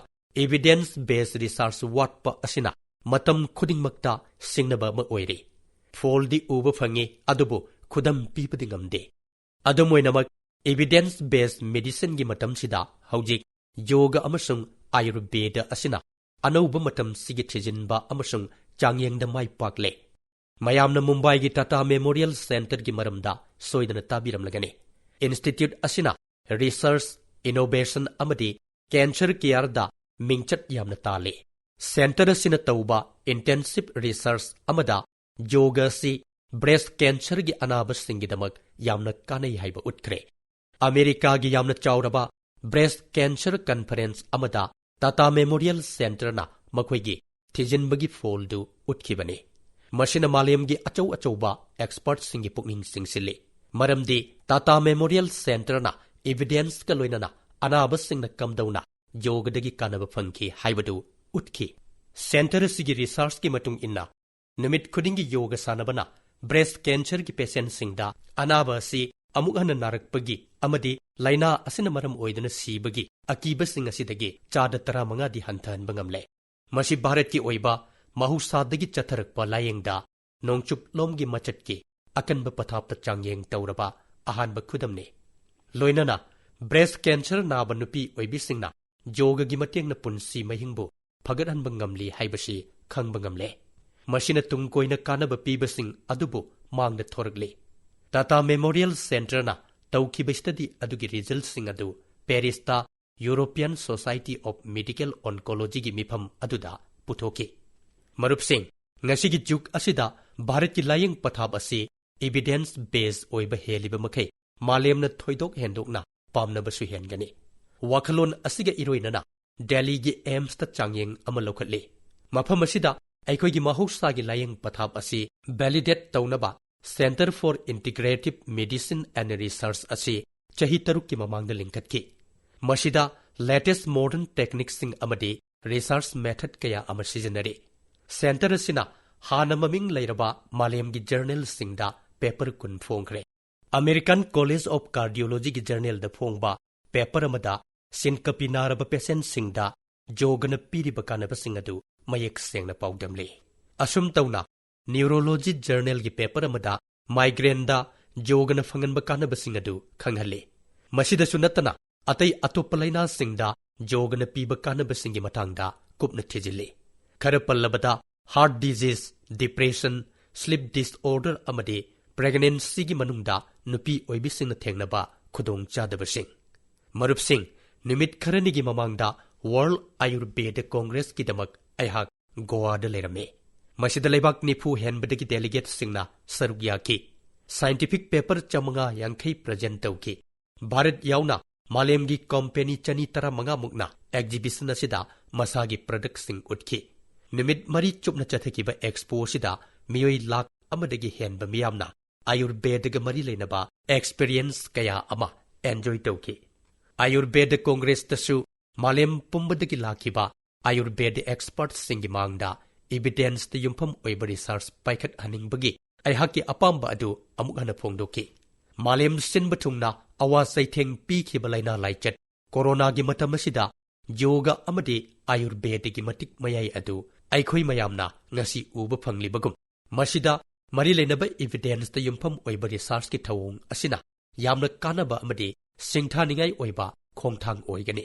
evidence based research ꯋꯥꯠꯄ ꯑꯁꯤꯅ ꯃꯇꯝ ꯈꯨꯗꯤꯡꯃꯛꯇ ꯁꯤꯡꯅꯕ ꯑꯃ ꯑꯣꯏꯔꯤ꯫ ꯐꯣꯜꯗꯤ ꯎꯕ ꯐꯪꯉꯤ, ꯑꯗꯨꯕꯨ ꯈꯨꯗꯝ ꯄꯤꯕꯗꯤ ꯉꯝꯗꯦ꯫ ꯑꯗꯨꯝ ꯑꯣꯏꯅꯃꯛ, evidence based medicineꯒꯤ ꯃꯇꯝꯁꯤꯗ ꯍꯧꯖꯤꯛ ꯌꯣꯒ ꯑꯃꯁꯨꯡ ꯑꯌꯨꯔꯕꯦꯗ ꯑꯁꯤꯅ ꯑꯅꯧꯕ ꯃꯇꯝꯁꯤꯒꯤ ꯊꯤꯖꯤꯟꯕ ꯑꯃꯁꯨꯡ ꯆꯥꯡꯌꯦꯡꯗ ꯃꯥꯏ ꯄꯥꯛꯂꯦ꯫ ꯃꯌꯥꯝꯅ ꯃꯨꯝꯕꯥꯏꯒꯤ ꯇꯥꯇꯥ ꯃꯦꯃꯣꯔꯤꯌꯦꯜ ꯁꯦꯟꯇꯔꯒꯤ ꯃꯔꯝꯗ ꯁꯣꯏꯗꯅ ꯇꯥꯕꯤꯔꯝꯂꯒꯅꯤ꯫ Institute ꯑꯁꯤꯅ research, innovation ꯑꯃꯗꯤ cancer careꯗ ꯃꯤꯡꯆꯠ ꯌꯥꯝꯅ ꯇꯥꯜꯂꯤ꯫ ꯁꯦꯟꯇꯔ ꯑꯁꯤꯅ ꯇꯧꯕ intensive research ꯑꯃꯗ ꯌꯣꯒ ꯑꯁꯤ breast cancerꯒꯤ ꯑꯅꯥꯕꯁꯤꯡꯒꯤꯗꯃꯛ ꯌꯥꯝꯅ ꯀꯥꯟꯅꯩ ꯍꯥꯏꯕ ꯎꯠꯈ꯭ꯔꯦ꯫ ꯑꯃꯦꯔꯤꯀꯥꯒꯤ ꯌꯥꯝꯅ ꯆꯥꯎꯔꯕ breast cancer conference ꯑꯃꯗ ꯇꯥꯇꯥ ꯃꯦꯃꯣꯔꯤꯌꯦꯜ ꯁꯦꯟꯇꯔꯅ ꯃꯈꯣꯏꯒꯤ ꯊꯤꯖꯤꯟꯕꯒꯤ ꯐꯣꯜꯗꯨ ꯎꯠꯈꯤꯕꯅꯤ꯫ ꯃꯁꯤꯅ ꯃꯥꯂꯦꯝꯒꯤ ꯑꯆꯧ ꯑꯆꯧꯕ expertꯁꯤꯡꯒꯤ ꯄꯨꯛꯅꯤꯡ ꯆꯤꯡꯁꯤꯜꯂꯤ, ꯃꯔꯝꯗꯤ ꯇꯥꯇꯥ ꯃꯦꯃꯣꯔꯤꯌꯦꯜ ꯁꯦꯟꯇꯔꯅ evidenceꯀ ꯂꯣꯏꯅꯅ ꯑꯅꯥꯕꯁꯤꯡꯅ ꯀꯝꯗꯧꯅ ꯌꯣꯒꯗꯒꯤ ꯀꯥꯟꯅꯕ ꯐꯪꯈꯤ ꯍꯥꯏꯕꯗꯨ ꯎꯠꯈꯤ꯫ ꯁꯦꯟꯇꯔ ꯑꯁꯤꯒꯤ researchꯀꯤ ꯃꯇꯨꯡ ꯏꯟꯅ, ꯅꯨꯃꯤꯠ ꯈꯨꯗꯤꯡꯒꯤ ꯌꯣꯒ ꯁꯥꯟꯅꯕꯅ breast cancerꯒꯤ patientꯁꯤꯡꯗ ꯑꯅꯥꯕ ꯑꯁꯤ ꯑꯃꯨꯛ ꯍꯟꯅ ꯅꯥꯔꯛꯄꯒꯤ ꯑꯃꯗꯤ ꯂꯥꯏꯅꯥ ꯑꯁꯤꯅ ꯃꯔꯝ ꯑꯣꯏꯗꯨꯅ ꯁꯤꯕꯒꯤ ꯑꯀꯤꯕꯁꯤꯡ ꯑꯁꯤꯗꯒꯤ ꯆꯥꯗ ꯇꯔꯥꯃꯉꯥꯗꯤ ꯍꯟꯊꯍꯟꯕ ꯉꯝꯂꯦ꯫ ꯃꯁꯤ ꯚꯥꯔꯠꯀꯤ ꯑꯣꯏꯕ ꯃꯍꯧꯁꯥꯗꯒꯤ ꯆꯠꯊꯔꯛꯄ ꯂꯥꯌꯦꯡꯗ ꯅꯣꯡꯆꯨꯞꯂꯣꯝꯒꯤ ꯃꯆꯠꯀꯤ ꯑꯀꯟꯕ ꯄꯊꯥꯞꯇ ꯆꯥꯡꯌꯦꯡ ꯇꯧꯔꯕ ꯑꯍꯥꯟꯕ ꯈꯨꯗꯝꯅꯤ꯫ ꯂꯣꯏꯅꯅ breast cancer ꯅꯥꯕ ꯅꯨꯄꯤ ꯑꯣꯏꯕꯤꯁꯤꯡꯅ ꯌꯣꯒꯒꯤ ꯃꯇꯦꯡꯅ ꯄꯨꯟꯁꯤ ꯃꯍꯤꯡꯕꯨ ꯐꯒꯠꯍꯟꯕ ꯉꯝꯂꯤ ꯍꯥꯏꯕꯁꯤ ꯈꯪꯕ ꯉꯝꯂꯦ꯫ ꯃꯁꯤꯅ ꯇꯨꯡ ꯀꯣꯏꯅ ꯀꯥꯟꯅꯕ ꯄꯤꯕꯁꯤꯡ ꯑꯗꯨꯕꯨ ꯃꯥꯡꯗ ꯊꯣꯔꯛꯂꯤ꯫ ꯇꯥꯇꯥ ꯃꯦꯃꯣꯔꯤꯌꯦꯜ ꯁꯦꯟꯇꯔꯅ ꯇꯧꯈꯤꯕ studyꯗꯨꯒꯤ resultꯁꯤꯡ ꯑꯗꯨ ꯄꯦꯔꯤꯁꯇ European Society of Medical Oncologyꯒꯤ ꯃꯤꯐꯝ ꯑꯗꯨꯗ ꯄꯨꯊꯣꯛꯈꯤ꯫ ꯃꯔꯨꯞꯁꯤꯡ, ꯉꯁꯤꯒꯤ ꯖꯨꯒ ꯑꯁꯤꯗ ꯚꯥꯔꯠꯀꯤ ꯂꯥꯌꯦꯡ ꯄꯊꯥꯞ ꯑꯁꯤ evidence based ꯑꯣꯏꯕ ꯍꯦꯜꯂꯤꯕ ꯃꯈꯩ ꯃꯥꯂꯦꯝꯅ ꯊꯣꯏꯗꯣꯛ ꯍꯦꯟꯗꯣꯛꯅ ꯄꯥꯝꯅꯕꯁꯨ ꯍꯦꯟꯒꯅꯤ꯫ ꯋꯥꯈꯜꯂꯣꯟ ꯑꯁꯤꯒ ꯏꯔꯣꯏꯅꯅ ꯗꯦꯜꯂꯤꯒꯤ AIIMSꯇ ꯆꯥꯡꯌꯦꯡ ꯑꯃ ꯂꯧꯈꯠꯂꯤ꯫ ꯃꯐꯝ ꯑꯁꯤꯗ ꯑꯩꯈꯣꯏꯒꯤ ꯃꯍꯧꯁꯥꯒꯤ ꯂꯥꯌꯦꯡ ꯄꯊꯥꯞ ꯑꯁꯤ validate ꯇꯧꯅꯕ Centre for Integrative Medicine and Research ꯑꯁꯤ ꯆꯍꯤ ꯇꯔꯨꯛꯀꯤ ꯃꯃꯥꯡꯗ ꯂꯤꯡꯈꯠꯈꯤ꯫ ꯃꯁꯤꯗ latest modern techniqueꯁꯤꯡ ꯑꯃꯗꯤ research method ꯀꯌꯥ ꯑꯃ ꯁꯤꯖꯤꯟꯅꯔꯤ꯫ Centre ꯑꯁꯤꯅ ꯍꯥꯟꯅ ꯃꯃꯤꯡ ꯂꯩꯔꯕ ꯃꯥꯂꯦꯝꯒꯤ journalꯁꯤꯡꯗ paper ꯀꯨꯟ ꯐꯣꯡꯈ꯭ꯔꯦ꯫ American College of Cardiologyꯒꯤ journalꯗ ꯐꯣꯡꯕ paper ꯑꯃꯗ syncope ꯅꯥꯔꯕ patientꯁꯤꯡꯗ ꯌꯣꯒꯅ ꯄꯤꯔꯤꯕ ꯀꯥꯟꯅꯕꯁꯤꯡ ꯑꯗꯨ ꯃꯌꯦꯛ ꯁꯦꯡꯅ ꯄꯥꯎꯗꯝꯂꯤ꯫ ꯑꯁꯨꯝ ꯇꯧꯅ, Neurology journalꯒꯤ paper ꯑꯃꯗ migraineꯗ ꯌꯣꯒꯅ ꯐꯪꯍꯟꯕ ꯀꯥꯟꯅꯕꯁꯤꯡ ꯑꯗꯨ ꯈꯪꯍꯜꯂꯤ꯫ ꯃꯁꯤꯗꯁꯨ ꯅꯠꯇꯅ, ꯑꯇꯩ ꯑꯇꯣꯞꯄ ꯂꯥꯏꯅꯥꯁꯤꯡꯗ ꯌꯣꯒꯅ ꯄꯤꯕ ꯀꯥꯟꯅꯕꯁꯤꯡꯒꯤ ꯃꯇꯥꯡꯗ ꯀꯨꯞꯅ ꯊꯤꯖꯤꯜꯂꯤ꯫ ꯈꯔ ꯄꯜꯂꯕꯗ, heart disease, depression, sleep disorder ꯑꯃꯗꯤ pregnancyꯒꯤ ꯃꯅꯨꯡꯗ ꯅꯨꯄꯤ ꯑꯣꯏꯕꯤꯁꯤꯡꯅ ꯊꯦꯡꯅꯕ ꯈꯨꯗꯣꯡꯆꯥꯗꯕꯁꯤꯡ꯫ ꯃꯔꯨꯞꯁꯤꯡ, ꯅꯨꯃꯤꯠ ꯈꯔꯅꯤꯒꯤ ꯃꯃꯥꯡꯗ World Ayurveda Congressꯀꯤꯗꯃꯛ ꯑꯩꯍꯥꯛ ꯒꯣꯋꯥꯗ ꯂꯩꯔꯝꯃꯤ꯫ ꯃꯁꯤꯗ ꯂꯩꯕꯥꯛ ꯅꯤꯐꯨ ꯍꯦꯟꯕꯗꯒꯤ delegateꯁꯤꯡꯅ ꯁꯔꯨꯛ ꯌꯥꯈꯤ꯫ Scientific paper ꯆꯥꯃꯉꯥ ꯌꯥꯡꯈꯩ present ꯇꯧꯈꯤ꯫ ꯚꯥꯔꯠ ꯌꯥꯎꯅ ꯃꯥꯂꯦꯝꯒꯤ company ꯆꯅꯤ ꯇꯔꯥꯃꯉꯥ ꯃꯨꯛꯅ exhibition ꯑꯁꯤꯗ ꯃꯁꯥꯒꯤ productꯁꯤꯡ ꯎꯠꯈꯤ꯫ ꯅꯨꯃꯤꯠ ꯃꯔꯤ ꯆꯨꯞꯅ ꯆꯠꯊꯈꯤꯕ expo ꯑꯁꯤꯗ ꯃꯤꯑꯣꯏ ꯂꯥꯈ ꯑꯃꯗꯒꯤ ꯍꯦꯟꯕ ꯃꯤꯌꯥꯝꯅ Ayurvedꯒ ꯃꯔꯤ ꯂꯩꯅꯕ experience ꯀꯌꯥ ꯑꯃ enjoy ꯇꯧꯈꯤ꯫ Ayurveda Congressꯇꯁꯨ ꯃꯥꯂꯦꯝ ꯄꯨꯝꯕꯗꯒꯤ ꯂꯥꯛꯈꯤꯕ Ayurveda expertꯁꯤꯡꯒꯤ ꯃꯥꯡꯗ evidenceꯇ ꯌꯨꯝꯐꯝ ꯑꯣꯏꯕ research ꯄꯥꯏꯈꯠꯍꯟꯅꯤꯡꯕꯒꯤ ꯑꯩꯍꯥꯛꯀꯤ ꯑꯄꯥꯝꯕ ꯑꯗꯨ ꯑꯃꯨꯛ ꯍꯟꯅ ꯐꯣꯡꯗꯣꯛꯈꯤ꯫ ꯃꯥꯂꯦꯝ ꯁꯤꯟꯕ ꯊꯨꯡꯅ ꯑꯋꯥ ꯆꯩꯊꯦꯡ ꯄꯤꯈꯤꯕ ꯂꯥꯏꯅꯥ ꯂꯥꯏꯆꯠ ꯀꯣꯔꯣꯅꯥꯒꯤ ꯃꯇꯝ ꯑꯁꯤꯗ ꯌꯣꯒ ꯑꯃꯗꯤ ꯑꯥꯌꯨꯔꯚꯦꯗꯒꯤ ꯃꯇꯤꯛ ꯃꯌꯥꯏ ꯑꯗꯨ ꯑꯩꯈꯣꯏ ꯃꯌꯥꯝꯅ ꯉꯁꯤ ꯎꯕ ꯐꯪꯂꯤꯕꯒꯨꯝ, ꯃꯁꯤꯗ ꯃꯔꯤ ꯂꯩꯅꯕ evidenceꯇ ꯌꯨꯝꯐꯝ ꯑꯣꯏꯕ researchꯀꯤ ꯊꯧꯑꯣꯡ ꯑꯁꯤꯅ ꯌꯥꯝꯅ ꯀꯥꯟꯅꯕ ꯑꯃꯗꯤ ꯁꯤꯡꯊꯥꯅꯤꯡꯉꯥꯏ ꯑꯣꯏꯕ ꯈꯣꯡꯊꯥꯡ ꯑꯣꯏꯒꯅꯤ꯫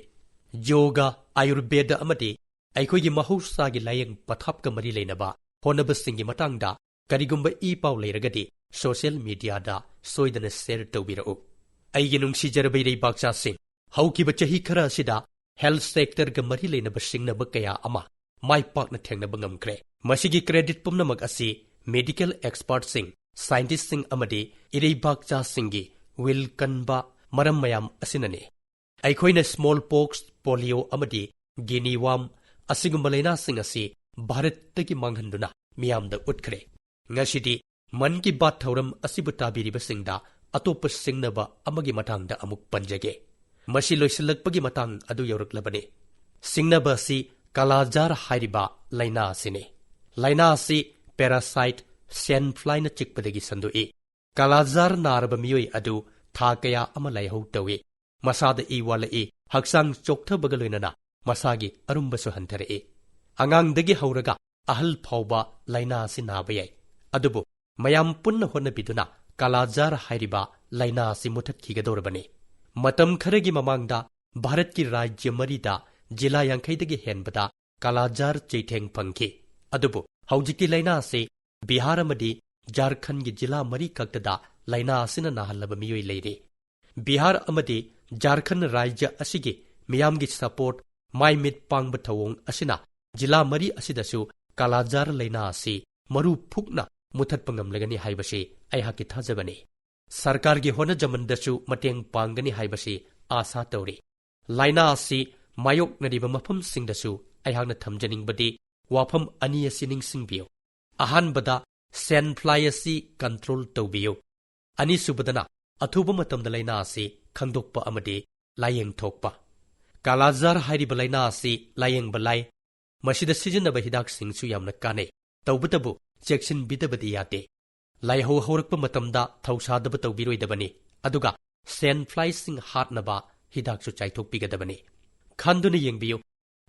ꯌꯣꯒ, ꯑꯥꯌꯨꯔꯚꯦꯗ ꯑꯃꯗꯤ ꯑꯩꯈꯣꯏꯒꯤ ꯃꯍꯧꯁꯥꯒꯤ ꯂꯥꯌꯦꯡ ꯄꯊꯥꯞꯀ ꯃꯔꯤ ꯂꯩꯅꯕ ꯍꯣꯠꯅꯕꯁꯤꯡꯒꯤ ꯃꯇꯥꯡꯗ ꯀꯔꯤꯒꯨꯝꯕ ꯏ ꯄꯥꯎ ꯂꯩꯔꯒꯗꯤ social mediaꯗ ꯁꯣꯏꯗꯅ share ꯇꯧꯕꯤꯔꯛꯎ꯫ ꯑꯩꯒꯤ ꯅꯨꯡꯁꯤꯖꯔꯕ ꯏꯔꯩꯕꯥꯛꯆꯥꯁꯤꯡ, ꯍꯧꯈꯤꯕ ꯆꯍꯤ ꯈꯔ ꯑꯁꯤꯗ health sectorꯒ ꯃꯔꯤ ꯂꯩꯅꯕ ꯁꯤꯡꯅꯕ ꯀꯌꯥ ꯑꯃ ꯃꯥꯏ ꯄꯥꯛꯅ ꯊꯦꯡꯅꯕ ꯉꯝꯈ꯭ꯔꯦ꯫ ꯃꯁꯤꯒꯤ credit ꯄꯨꯝꯅꯃꯛ ꯑꯁꯤ medical expertꯁꯤꯡ, scientistꯁꯤꯡ ꯑꯃꯗꯤ ꯏꯔꯩꯕꯥꯛꯆꯥꯁꯤꯡꯒꯤ will ꯀꯟꯕ ꯃꯔꯝ ꯃꯌꯥꯝ ꯑꯁꯤꯅꯅꯤ꯫ ꯑꯩꯈꯣꯏꯅ small pox, polio ꯑꯃꯗꯤ guinea worm ꯑꯁꯤꯒꯨꯝꯕ ꯂꯥꯏꯅꯥꯁꯤꯡ ꯑꯁꯤ ꯚꯥꯔꯠꯇꯒꯤ ꯃꯥꯡꯍꯟꯗꯨꯅ ꯃꯤꯌꯥꯝꯗ ꯎꯠꯈ꯭ꯔꯦ꯫ ꯉꯁꯤꯗꯤ ꯃꯟ ꯀꯤ ꯕꯥꯠ ꯊꯧꯔꯝ ꯑꯁꯤꯕꯨ ꯇꯥꯕꯤꯔꯤꯕꯁꯤꯡꯗ ꯑꯇꯣꯞꯄ ꯁꯤꯡꯅꯕ ꯑꯃꯒꯤ ꯃꯇꯥꯡꯗ ꯑꯃꯨꯛ ꯄꯟꯖꯒꯦ꯫ ꯃꯁꯤ ꯂꯣꯏꯁꯤꯜꯂꯛꯄꯒꯤ ꯃꯇꯥꯡ ꯑꯗꯨ ꯌꯧꯔꯛꯂꯕꯅꯤ꯫ ꯁꯤꯡꯅꯕ ꯑꯁꯤ ꯀꯥꯂꯥꯖꯥꯔ ꯍꯥꯏꯔꯤꯕ ꯂꯥꯏꯅꯥ ꯑꯁꯤꯅꯤ꯫ ꯂꯥꯏꯅꯥ ꯑꯁꯤ parasite, sand flyꯅ ꯆꯤꯛꯄꯗꯒꯤ ꯁꯟꯗꯣꯛꯏ꯫ ꯀꯥꯂꯥꯖꯥꯔ ꯅꯥꯔꯕ ꯃꯤꯑꯣꯏ ꯑꯗꯨ ꯊꯥ ꯀꯌꯥ ꯑꯃ ꯂꯥꯏꯍꯧ ꯇꯧꯏ, ꯃꯁꯥꯗ ꯏ ꯋꯥꯠꯂꯛꯏ, ꯍꯛꯆꯥꯡ ꯆꯣꯛꯊꯕꯒ ꯂꯣꯏꯅꯅ ꯃꯁꯥꯒꯤ ꯑꯔꯨꯝꯕꯁꯨ ꯍꯟꯊꯔꯛꯏ꯫ ꯑꯉꯥꯡꯗꯒꯤ ꯍꯧꯔꯒ ꯑꯍꯜ ꯐꯥꯎꯕ ꯂꯥꯏꯅꯥ ꯑꯁꯤ ꯅꯥꯕ ꯌꯥꯏ꯫ ꯑꯗꯨꯕꯨ ꯃꯌꯥꯝ ꯄꯨꯟꯅ ꯍꯣꯠꯅꯕꯤꯗꯨꯅ ꯀꯥꯂꯥꯖꯥꯔ ꯍꯥꯏꯔꯤꯕ ꯂꯥꯏꯅꯥ ꯑꯁꯤ ꯃꯨꯊꯠꯈꯤꯒꯗꯧꯔꯕꯅꯤ꯫ ꯃꯇꯝ ꯈꯔꯒꯤ ꯃꯃꯥꯡꯗ ꯚꯥꯔꯠꯀꯤ ꯔꯥꯖ꯭ꯌ ꯃꯔꯤꯗ ꯖꯤꯂꯥ ꯌꯥꯡꯈꯩꯗꯒꯤ ꯍꯦꯟꯕꯗ ꯀꯥꯂꯥꯖꯥꯔ ꯆꯩꯊꯦꯡ ꯐꯪꯈꯤ꯫ ꯑꯗꯨꯕꯨ ꯍꯧꯖꯤꯛꯇꯤ ꯂꯥꯏꯅꯥ ꯑꯁꯤ ꯕꯤꯍꯥꯔ ꯑꯃꯗꯤ ꯖꯥꯔꯈꯟꯒꯤ ꯖꯤꯂꯥ ꯃꯔꯤ ꯈꯛꯇꯗ ꯂꯥꯏꯅꯥ ꯑꯁꯤꯅ ꯅꯥꯍꯜꯂꯕ ꯃꯤꯑꯣꯏ ꯂꯩꯔꯤ꯫ ꯕꯤꯍꯥꯔ ꯑꯃꯗꯤ ꯖꯥꯔꯈꯟ ꯔꯥꯖ꯭ꯌ ꯑꯁꯤꯒꯤ ꯃꯤꯌꯥꯝꯒꯤ support, ꯃꯥꯏ ꯃꯤꯠ ꯄꯥꯡꯕ ꯊꯧꯑꯣꯡ ꯑꯁꯤꯅ ꯖꯤꯂꯥ ꯃꯔꯤ ꯑꯁꯤꯗꯁꯨ ꯀꯥꯂꯥꯖꯥꯔ ꯂꯥꯏꯅꯥ ꯑꯁꯤ ꯃꯔꯨ ꯐꯨꯛꯅ ꯃꯨꯊꯠꯄ ꯉꯝꯂꯒꯅꯤ ꯍꯥꯏꯕꯁꯤ ꯑꯩꯍꯥꯛꯀꯤ ꯊꯥꯖꯕꯅꯤ꯫ ꯁꯔꯀꯥꯔꯒꯤ ꯍꯣꯠꯅꯖꯃꯟꯗꯁꯨ ꯃꯇꯦꯡ ꯄꯥꯡꯒꯅꯤ ꯍꯥꯏꯕꯁꯤ ꯑꯥꯁꯥ ꯇꯧꯔꯤ꯫ ꯂꯥꯏꯅꯥ ꯑꯁꯤ ꯃꯥꯌꯣꯛꯅꯔꯤꯕ ꯃꯐꯝꯁꯤꯡꯗꯁꯨ ꯑꯩꯍꯥꯛꯅ ꯊꯝꯖꯅꯤꯡꯕꯗꯤ ꯋꯥꯐꯝ ꯑꯅꯤ ꯑꯁꯤ ꯅꯤꯡꯁꯤꯡꯕꯤꯌꯨ꯫ ꯑꯍꯥꯟꯕꯗ, sand fly ꯑꯁꯤ control ꯇꯧꯕꯤꯌꯨ꯫ ꯑꯅꯤꯁꯨꯕꯗꯅ, ꯑꯊꯨꯕ ꯃꯇꯝꯗ ꯂꯥꯏꯅꯥ ꯑꯁꯤ ꯈꯪꯗꯣꯛꯄ ꯑꯃꯗꯤ ꯂꯥꯌꯦꯡ ꯊꯣꯛꯄ꯫ ꯀꯥꯂꯥꯖꯥꯔ ꯍꯥꯏꯔꯤꯕ ꯂꯥꯏꯅꯥ ꯑꯁꯤ ꯂꯥꯌꯦꯡꯕ ꯂꯥꯏ꯫ ꯃꯁꯤꯗ ꯁꯤꯖꯤꯟꯅꯕ ꯍꯤꯗꯥꯛꯁꯤꯡꯁꯨ ꯌꯥꯝꯅ ꯀꯥꯟꯅꯩ꯫ ꯇꯧꯕꯇꯕꯨ ꯆꯦꯛꯁꯤꯟꯕꯤꯗꯕꯗꯤ ꯌꯥꯗꯦ꯫ ꯂꯥꯏꯍꯧ ꯍꯧꯔꯛꯄ ꯃꯇꯝꯗ ꯊꯧꯁꯥꯗꯕ ꯇꯧꯕꯤꯔꯣꯏꯗꯕꯅꯤ, ꯑꯗꯨꯒ sand flyꯁꯤꯡ ꯍꯥꯠꯅꯕ ꯍꯤꯗꯥꯛꯁꯨ ꯆꯥꯏꯊꯣꯛꯄꯤꯒꯗꯕꯅꯤ꯫ ꯈꯟꯗꯨꯅ ꯌꯦꯡꯕꯤꯌꯨ,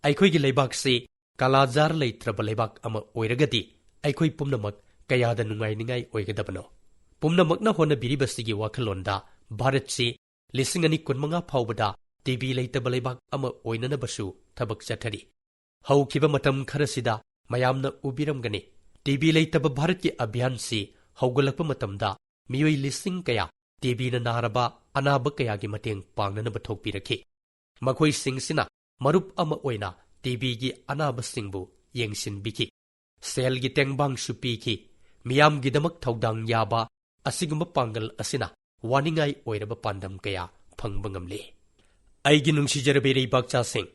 ꯑꯩꯈꯣꯏꯒꯤ ꯂꯩꯕꯥꯛꯁꯤ ꯀꯥꯂꯥꯖꯥꯔ ꯂꯩꯇ꯭ꯔꯕ ꯂꯩꯕꯥꯛ ꯑꯃ ꯑꯣꯏꯔꯒꯗꯤ ꯑꯩꯈꯣꯏ ꯄꯨꯝꯅꯃꯛ ꯀꯌꯥꯗ ꯅꯨꯡꯉꯥꯏꯅꯤꯡꯉꯥꯏ ꯑꯣꯏꯒꯗꯕꯅꯣ? ꯄꯨꯝꯅꯃꯛꯅ ꯍꯣꯠꯅꯕꯤꯔꯤꯕꯁꯤꯒꯤ ꯋꯥꯈꯜꯂꯣꯟꯗ ꯚꯥꯔꯠꯁꯤ ꯂꯤꯁꯤꯡ ꯑꯅꯤ ꯀꯨꯟꯃꯉꯥ ꯐꯥꯎꯕꯗ ꯇꯤꯕꯤ ꯂꯩꯇꯕ ꯂꯩꯕꯥꯛ ꯑꯃ ꯑꯣꯏꯅꯅꯕꯁꯨ ꯊꯕꯛ ꯆꯠꯊꯔꯤ꯫ ꯍꯧꯈꯤꯕ ꯃꯇꯝ ꯈꯔꯁꯤꯗ ꯃꯌꯥꯝꯅ ꯎꯕꯤꯔꯝꯒꯅꯤ, ꯇꯤꯕꯤ ꯂꯩꯇꯕ ꯚꯥꯔꯠꯀꯤ ꯑꯚꯤꯌꯥꯟꯁꯤ ꯍꯧꯒꯠꯂꯛꯄ ꯃꯇꯝꯗ ꯃꯤꯑꯣꯏ ꯂꯤꯁꯤꯡ ꯀꯌꯥ ꯇꯤꯕꯤꯅ ꯅꯥꯔꯕ ꯑꯅꯥꯕ ꯀꯌꯥꯒꯤ ꯃꯇꯦꯡ ꯄꯥꯡꯅꯅꯕ ꯊꯣꯛꯄꯤꯔꯛꯈꯤ꯫ ꯃꯈꯣꯏꯁꯤꯡꯁꯤꯅ ꯃꯔꯨꯞ ꯑꯃ ꯑꯣꯏꯅ ꯇꯤꯕꯤꯒꯤ ꯑꯅꯥꯕꯁꯤꯡꯕꯨ ꯌꯦꯡꯁꯤꯟꯕꯤꯈꯤ, ꯁꯦꯜꯒꯤ ꯇꯦꯡꯕꯥꯡꯁꯨ ꯄꯤꯈꯤ, ꯃꯤꯌꯥꯝꯒꯤꯗꯃꯛ ꯊꯧꯗꯥꯡ ꯌꯥꯕ ꯑꯁꯤꯒꯨꯝꯕ ꯄꯥꯡꯒꯜ ꯑꯁꯤꯅ ꯋꯥꯅꯤꯡꯉꯥꯏ ꯑꯣꯏꯔꯕ ꯄꯥꯟꯗꯝ ꯀꯌꯥ ꯐꯪꯕ ꯉꯝꯂꯤ꯫ ꯑꯩꯒꯤ ꯅꯨꯡꯁꯤꯖꯔꯕ ꯏꯔꯩꯕꯥꯛꯆꯥꯁꯤꯡ,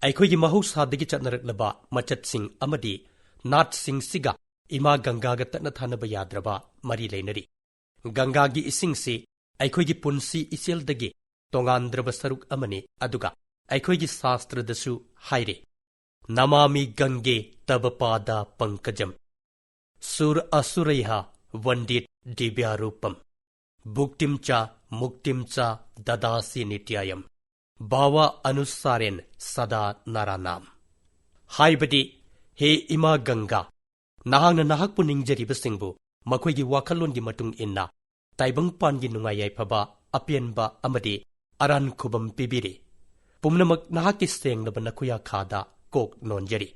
ꯑꯩꯈꯣꯏꯒꯤ ꯃꯍꯧꯁꯥꯗꯒꯤ ꯆꯠꯅꯔꯛꯂꯕ ꯃꯆꯠꯁꯤꯡ ꯑꯃꯗꯤ ꯅꯥꯠꯁꯤꯡꯁꯤꯒ ꯏꯃꯥ ꯒꯪꯒꯥꯒ ꯇꯠꯅ ꯊꯥꯅꯕ ꯌꯥꯗ꯭ꯔꯕ ꯃꯔꯤ ꯂꯩꯅꯔꯤ꯫ ꯒꯪꯒꯥꯒꯤ ꯏꯁꯤꯡꯁꯤ ꯑꯩꯈꯣꯏꯒꯤ ꯄꯨꯟꯁꯤ ꯏꯆꯦꯜꯗꯒꯤ ꯇꯣꯉꯥꯟꯗ꯭ꯔꯕ ꯁꯔꯨꯛ ꯑꯃꯅꯤ꯫ ꯑꯗꯨꯒ ꯑꯩꯈꯣꯏꯒꯤ ꯁꯥꯁꯇ꯭ꯔꯗꯁꯨ ꯍꯥꯏꯔꯤ, "ꯅꯃꯥꯃꯤ ꯒꯪꯒꯦ ꯇꯕ ꯄꯥꯗ ꯄꯪꯀꯖꯝ, ꯁꯨꯔ ꯑꯁꯨꯔꯩꯍ ꯋꯟꯗꯤꯠ ꯗꯤꯕ꯭ꯌꯥꯔꯨꯄꯝ, ꯚꯨꯛꯇꯤꯝ ꯆ ꯃꯨꯛꯇꯤꯝ ꯆ ꯗꯗꯥꯁꯤ ꯅꯤꯇ꯭ꯌꯥꯌꯝ, ꯚꯥꯋ ꯑꯅꯨꯁꯥꯔꯦꯟ ꯁꯗꯥ ꯅꯔꯥꯅꯥꯝ"꯫ ꯍꯥꯏꯕꯗꯤ, "ꯍꯦ ꯏꯃꯥ ꯒꯪꯒꯥ, ꯅꯍꯥꯛꯅ ꯅꯍꯥꯛꯄꯨ ꯅꯤꯡꯖꯔꯤꯕꯁꯤꯡꯕꯨ ꯃꯈꯣꯏꯒꯤ ꯋꯥꯈꯜꯂꯣꯟꯒꯤ ꯃꯇꯨꯡ ꯏꯟꯅ ꯇꯥꯏꯕꯪꯄꯥꯟꯒꯤ ꯅꯨꯡꯉꯥꯏ ꯌꯥꯏꯐꯕ, ꯑꯄꯦꯟꯕ ꯑꯃꯗꯤ ꯑꯔꯥꯟ ꯈꯨꯕꯝ ꯄꯤꯕꯤꯔꯤ꯫ ꯄꯨꯝꯅꯃꯛ ꯅꯍꯥꯛꯀꯤ ꯁꯦꯡꯂꯕ ꯅꯈꯨꯌꯥꯈꯥꯗ ꯀꯣꯛ ꯅꯣꯟꯖꯔꯤ꯫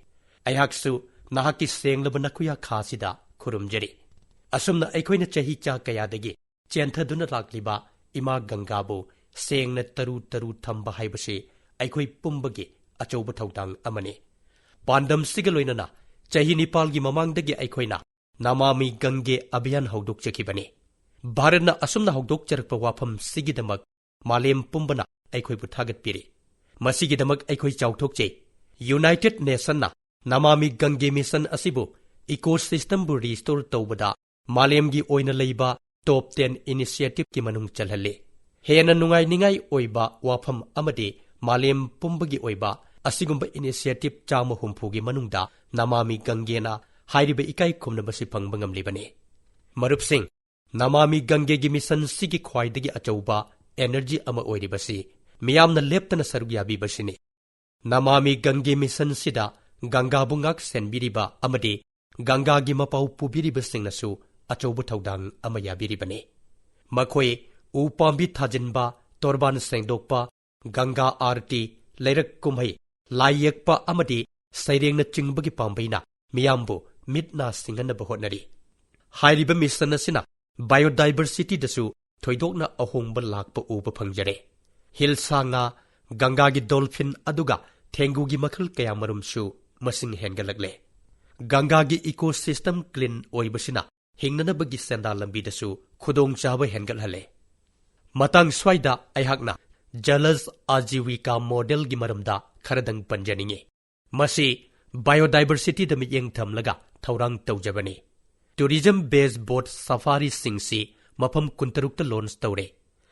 ꯑꯩꯍꯥꯛꯁꯨ ꯅꯍꯥꯛꯀꯤ ꯁꯦꯡꯂꯕ ꯅꯈꯨꯌꯥꯈꯥꯁꯤꯗ ꯈꯨꯔꯨꯝꯖꯔꯤ"꯫ ꯑꯁꯨꯝꯅ ꯑꯩꯈꯣꯏꯅ ꯆꯍꯤ ꯆꯥ ꯀꯌꯥꯗꯒꯤ ꯆꯦꯟꯊꯗꯨꯅ ꯂꯥꯛꯂꯤꯕ ꯏꯃꯥ ꯒꯪꯒꯥꯕꯨ ꯁꯦꯡꯅ ꯇꯔꯨ ꯇꯔꯨ ꯊꯝꯕ ꯍꯥꯏꯕꯁꯤ ꯑꯩꯈꯣꯏ ꯄꯨꯝꯕꯒꯤ ꯑꯆꯧꯕ ꯊꯧꯗꯥꯡ ꯑꯃꯅꯤ꯫ ꯄꯥꯟꯗꯝꯁꯤꯒ ꯂꯣꯏꯅꯅ ꯆꯍꯤ ꯅꯤꯄꯥꯜꯒꯤ ꯃꯃꯥꯡꯗꯒꯤ ꯑꯩꯈꯣꯏꯅ ꯅꯃꯥꯃꯤ ꯒꯪꯒꯦ ꯑꯚꯤꯌꯥꯟ ꯍꯧꯗꯣꯛꯆꯈꯤꯕꯅꯤ꯫ ꯚꯥꯔꯠꯅ ꯑꯁꯨꯝꯅ ꯍꯧꯗꯣꯛꯆꯔꯛꯄ ꯋꯥꯐꯝꯁꯤꯒꯤꯗꯃꯛ ꯃꯥꯂꯦꯝ ꯄꯨꯝꯕꯅ ꯑꯩꯈꯣꯏꯕꯨ ꯊꯥꯒꯠꯄꯤꯔꯤ꯫ ꯃꯁꯤꯒꯤꯗꯃꯛ ꯑꯩꯈꯣꯏ ꯆꯥꯎꯊꯣꯛꯆꯩ꯫ ꯌꯨꯅꯥꯏꯇꯦꯗ ꯅꯦꯁꯟꯅ ꯅꯃꯥꯃꯤ ꯒꯪꯒꯦ ꯃꯤꯁꯟ ꯑꯁꯤꯕꯨ ꯏꯀꯣ ꯁꯤꯁꯇꯝꯕꯨ ꯔꯤꯁꯇꯣꯔ ꯇꯧꯕꯗ ꯃꯥꯂꯦꯝꯒꯤ ꯑꯣꯏꯅ ꯂꯩꯕ ꯇꯣꯞ ꯇꯦꯟ ꯏꯅꯤꯁꯤꯌꯦꯇꯤꯚꯀꯤ ꯃꯅꯨꯡ ꯆꯜꯍꯜꯂꯤ꯫ ꯍꯦꯟꯅ ꯅꯨꯡꯉꯥꯏꯅꯤꯡꯉꯥꯏ ꯑꯣꯏꯕ ꯋꯥꯐꯝ ꯑꯃꯗꯤ ꯃꯥꯂꯦꯝ ꯄꯨꯝꯕꯒꯤ ꯑꯣꯏꯕ ꯑꯁꯤꯒꯨꯝꯕ ꯏꯅꯤꯁꯤꯌꯦꯇꯤꯚ ꯆꯥꯝꯃ ꯍꯨꯝꯐꯨꯒꯤ ꯃꯅꯨꯡꯗ ꯅꯃꯥꯃꯤ ꯒꯪꯒꯦꯅ ꯍꯥꯏꯔꯤꯕ ꯏꯀꯥꯏ ꯈꯨꯝꯅꯕꯁꯤ ꯐꯪꯕ ꯉꯝꯂꯤꯕꯅꯤ꯫ ꯃꯔꯨꯞꯁꯤꯡ, ꯅꯃꯥꯃꯤ ꯒꯪꯒꯦꯒꯤ ꯃꯤꯁꯟꯁꯤꯒꯤ ꯈ꯭ꯋꯥꯏꯗꯒꯤ ꯑꯆꯧꯕ ꯑꯦꯅꯔꯖꯤ ꯑꯃ ꯑꯣꯏꯔꯤꯕꯁꯤ ꯃꯤꯌꯥꯝꯅ ꯂꯦꯞꯇꯅ ꯁꯔꯨꯛ ꯌꯥꯕꯤꯕꯁꯤꯅꯤ꯫ ꯅꯃꯥꯃꯤ ꯒꯪꯒꯦ ꯃꯤꯁꯟꯁꯤꯗ ꯒꯪꯒꯥꯕꯨ ꯉꯥꯛ ꯁꯦꯟꯕꯤꯔꯤꯕ ꯑꯃꯗꯤ ꯒꯪꯒꯥꯒꯤ ꯃꯄꯥꯎ ꯄꯨꯕꯤꯔꯤꯕꯁꯤꯡꯅꯁꯨ ꯑꯆꯧꯕ ꯊꯧꯗꯥꯡ ꯑꯃ ꯌꯥꯕꯤꯔꯤꯕꯅꯤ꯫ ꯃꯈꯣꯏ ꯎ ꯄꯥꯝꯕꯤ ꯊꯥꯖꯤꯟꯕ, ꯇꯣꯔꯕꯥꯟ ꯁꯦꯡꯗꯣꯛꯄ, ꯒꯪꯒꯥ ꯑꯥꯔꯇꯤ, ꯂꯩꯔꯛ ꯀꯨꯝꯍꯩ, ꯂꯥꯏ ꯌꯦꯛꯄ ꯑꯃꯗꯤ ꯁꯩꯔꯦꯡꯅꯆꯤꯡꯕꯒꯤ ꯄꯥꯝꯕꯩꯅ ꯃꯤꯌꯥꯝꯕꯨ ꯃꯤꯠ ꯅꯥ ꯁꯤꯡꯍꯟꯅꯕ ꯍꯣꯠꯅꯔꯤ꯫ ꯍꯥꯏꯔꯤꯕ ꯃꯤꯁꯟ ꯑꯁꯤꯅ ꯕꯥꯏꯑꯣꯗꯥꯏꯕꯔꯁꯤꯇꯤꯗꯁꯨ ꯊꯣꯏꯗꯣꯛꯅ ꯑꯍꯣꯡꯕ ꯂꯥꯛꯄ ꯎꯕ ꯐꯪꯖꯔꯦ꯫ ꯍꯤꯜ ꯁꯥ ꯉꯥ, ꯒꯪꯒꯥꯒꯤ ꯗꯣꯜꯐꯤꯟ ꯑꯗꯨꯒ ꯊꯦꯡꯒꯨꯒꯤ ꯃꯈꯜ ꯀꯌꯥꯃꯔꯨꯝꯁꯨ ꯃꯁꯤꯡ ꯍꯦꯟꯒꯠꯂꯛꯂꯦ꯫ ꯒꯪꯒꯥꯒꯤ ꯏꯀꯣ ꯁꯤꯁꯇꯝ ꯀ꯭ꯂꯤꯟ ꯑꯣꯏꯕꯁꯤꯅ ꯍꯤꯡꯅꯅꯕꯒꯤ ꯁꯦꯟꯗꯥꯟ ꯂꯝꯕꯤꯗꯁꯨ ꯈꯨꯗꯣꯡꯆꯥꯕ ꯍꯦꯟꯒꯠꯍꯜꯂꯦ꯫ ꯃꯇꯥꯡ ꯁ꯭ꯋꯥꯏꯗ ꯑꯩꯍꯥꯛꯅ ꯖꯂꯖ ꯑꯖꯤꯋꯤꯀꯥ ꯃꯣꯗꯦꯜꯒꯤ ꯃꯔꯝꯗ ꯈꯔꯗꯪ ꯄꯟꯖꯅꯤꯡꯏ꯫ ꯃꯁꯤ ꯕꯥꯏꯑꯣꯗꯥꯏꯕꯔꯁꯤꯇꯤꯗ ꯃꯤꯠꯌꯦꯡ ꯊꯝꯂꯒ ꯊꯧꯔꯥꯡ ꯇꯧꯖꯕꯅꯤ꯫ ꯇꯨꯔꯤꯖꯝ ꯕꯦꯁ ꯕꯣꯠ ꯁꯐꯥꯔꯤꯁꯤꯡꯁꯤ ꯃꯐꯝ ꯀꯨꯟꯇꯔꯨꯛꯇ ꯂꯣꯟꯆ ꯇꯧꯔꯦ꯫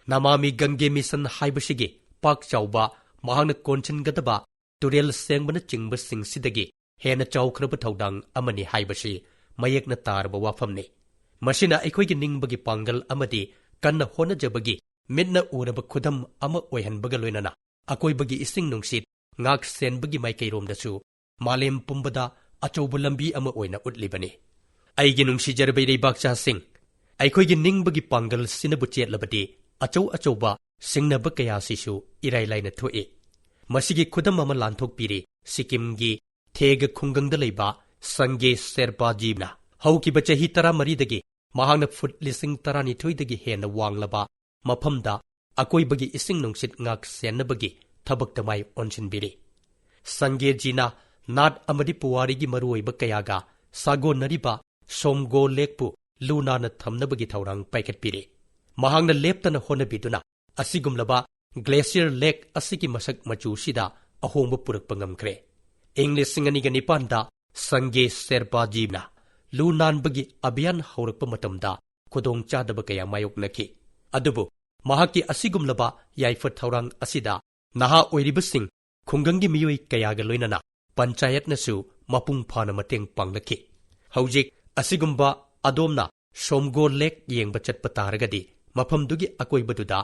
ꯅꯃꯥꯃꯤ ꯒꯪꯒꯦ ꯃꯤꯁꯟ ꯍꯥꯏꯕꯁꯤꯒꯤ ꯄꯥꯛ ꯆꯥꯎꯕ, ꯃꯍꯥꯛꯅ ꯀꯣꯟꯁꯤꯟꯒꯗꯕ ꯇꯨꯔꯦꯜ ꯁꯦꯡꯕꯅꯆꯤꯡꯕꯁꯤꯡꯁꯤꯗꯒꯤ ꯍꯦꯟꯅ ꯆꯥꯎꯈ꯭ꯔꯕ ꯊꯧꯗꯥꯡ ꯑꯃꯅꯤ ꯍꯥꯏꯕꯁꯤ ꯃꯌꯦꯛꯅ ꯇꯥꯔꯕ ꯋꯥꯐꯝꯅꯤ꯫ ꯃꯁꯤꯅ ꯑꯩꯈꯣꯏꯒꯤ ꯅꯤꯡꯕꯒꯤ ꯄꯥꯡꯒꯜ ꯑꯃꯗꯤ ꯀꯟꯅ ꯍꯣꯠꯅꯖꯕꯒꯤ ꯃꯤꯠꯅ ꯎꯔꯕ ꯈꯨꯗꯝ ꯑꯃ ꯑꯣꯏꯍꯟꯕꯒ ꯂꯣꯏꯅꯅ ꯑꯀꯣꯏꯕꯒꯤ ꯏꯁꯤꯡ ꯅꯨꯡꯁꯤꯠ ꯉꯥꯛ ꯁꯦꯟꯕꯒꯤ ꯃꯥꯏꯀꯩꯔꯣꯝꯗꯁꯨ ꯃꯥꯂꯦꯝ ꯄꯨꯝꯕꯗ ꯑꯆꯧꯕ ꯂꯝꯕꯤ ꯑꯃ ꯑꯣꯏꯅ ꯎꯠꯂꯤꯕꯅꯤ꯫ ꯑꯩꯒꯤ ꯅꯨꯡꯁꯤꯖꯔꯕ ꯏꯔꯩꯕꯥꯛꯆꯥꯁꯤꯡ, ꯑꯩꯈꯣꯏꯒꯤ ꯅꯤꯡꯕꯒꯤ ꯄꯥꯡꯒꯜ ꯁꯤꯅꯕꯨ ꯆꯦꯠꯂꯕꯗꯤ ꯑꯆꯧ ꯑꯆꯧꯕ ꯁꯤꯡꯅꯕ ꯀꯌꯥꯁꯤꯁꯨ ꯏꯔꯥꯏ ꯂꯥꯏꯅ ꯊꯣꯛꯏ꯫ ꯃꯁꯤꯒꯤ ꯈꯨꯗꯝ ꯑꯃ ꯂꯥꯟꯊꯣꯛꯄꯤꯔꯤ ꯁꯤꯛꯀꯤꯝꯒꯤ ꯊꯦꯒ ꯈꯨꯡꯒꯪꯗ ꯂꯩꯕ ꯁꯪꯒꯦ ꯁꯦꯔꯄꯥꯖꯤꯅ꯫ ꯍꯧꯈꯤꯕ ꯆꯍꯤ ꯇꯔꯥꯃꯔꯤꯗꯒꯤ ꯃꯍꯥꯛꯅ ꯐꯨꯠ ꯂꯤꯁꯤꯡ ꯇꯔꯥꯅꯤꯊꯣꯏꯗꯒꯤ ꯍꯦꯟꯅ ꯋꯥꯡꯂꯕ ꯃꯐꯝꯗ ꯑꯀꯣꯏꯕꯒꯤ ꯏꯁꯤꯡ ꯅꯨꯡꯁꯤꯠ ꯉꯥꯛ ꯁꯦꯟꯅꯕꯒꯤ ꯊꯕꯛꯇ ꯃꯥꯏ ꯑꯣꯟꯁꯤꯟꯕꯤꯔꯤ꯫ ꯁꯪꯒꯦꯖꯤꯅ ꯅꯥꯠ ꯑꯃꯗꯤ ꯄꯨꯋꯥꯔꯤꯒꯤ ꯃꯔꯨꯑꯣꯏꯕ ꯀꯌꯥꯒ ꯁꯥꯒꯣꯟꯅꯔꯤꯕ ꯁꯣꯝꯒꯣ ꯂꯦꯛꯄꯨ ꯂꯨ ꯅꯥꯟꯅ ꯊꯝꯅꯕꯒꯤ ꯊꯧꯔꯥꯡ ꯄꯥꯏꯈꯠꯄꯤꯔꯤ꯫ ꯃꯍꯥꯛꯅ ꯂꯦꯞꯇꯅ ꯍꯣꯠꯅꯕꯤꯗꯨꯅ ꯑꯁꯤꯒꯨꯝꯂꯕ ꯒ꯭ꯂꯦꯁꯤꯌꯔ ꯂꯦꯛ ꯑꯁꯤꯒꯤ ꯃꯁꯛ ꯃꯆꯨꯁꯤꯗ ꯑꯍꯣꯡꯕ ꯄꯨꯔꯛꯄ ꯉꯝꯈ꯭ꯔꯦ꯫ ꯏꯪ ꯂꯤꯁꯤꯡ ꯑꯅꯤꯒ ꯅꯤꯄꯥꯟꯗ ꯁꯪꯒꯦ ꯁꯦꯔꯄꯥꯖꯤꯅ ꯂꯨ ꯅꯥꯟꯕꯒꯤ ꯑꯚꯤꯌꯥꯟ ꯍꯧꯔꯛꯄ ꯃꯇꯝꯗ ꯈꯨꯗꯣꯡ ꯆꯥꯗꯕ ꯀꯌꯥ ꯃꯥꯌꯣꯛꯅꯈꯤ꯫ ꯑꯗꯨꯕꯨ ꯃꯍꯥꯛꯀꯤ ꯑꯁꯤꯒꯨꯝꯂꯕ ꯌꯥꯏꯐ ꯊꯧꯔꯥꯡ ꯑꯁꯤꯗ ꯅꯍꯥ ꯑꯣꯏꯔꯤꯕꯁꯤꯡ, ꯈꯨꯡꯒꯪꯒꯤ ꯃꯤꯑꯣꯏ ꯀꯌꯥꯒ ꯂꯣꯏꯅꯅ ꯄꯟꯆꯥꯌꯠꯅꯁꯨ ꯃꯄꯨꯡ ꯐꯥꯅ ꯃꯇꯦꯡ ꯄꯥꯡꯂꯛꯈꯤ꯫ ꯍꯧꯖꯤꯛ ꯑꯁꯤꯒꯨꯝꯕ ꯑꯗꯣꯝꯅ ꯁꯣꯝꯒꯣ ꯂꯦꯛ ꯌꯦꯡꯕ ꯆꯠꯄ ꯇꯥꯔꯒꯗꯤ ꯃꯐꯝꯗꯨꯒꯤ ꯑꯀꯣꯏꯕꯗꯨꯗ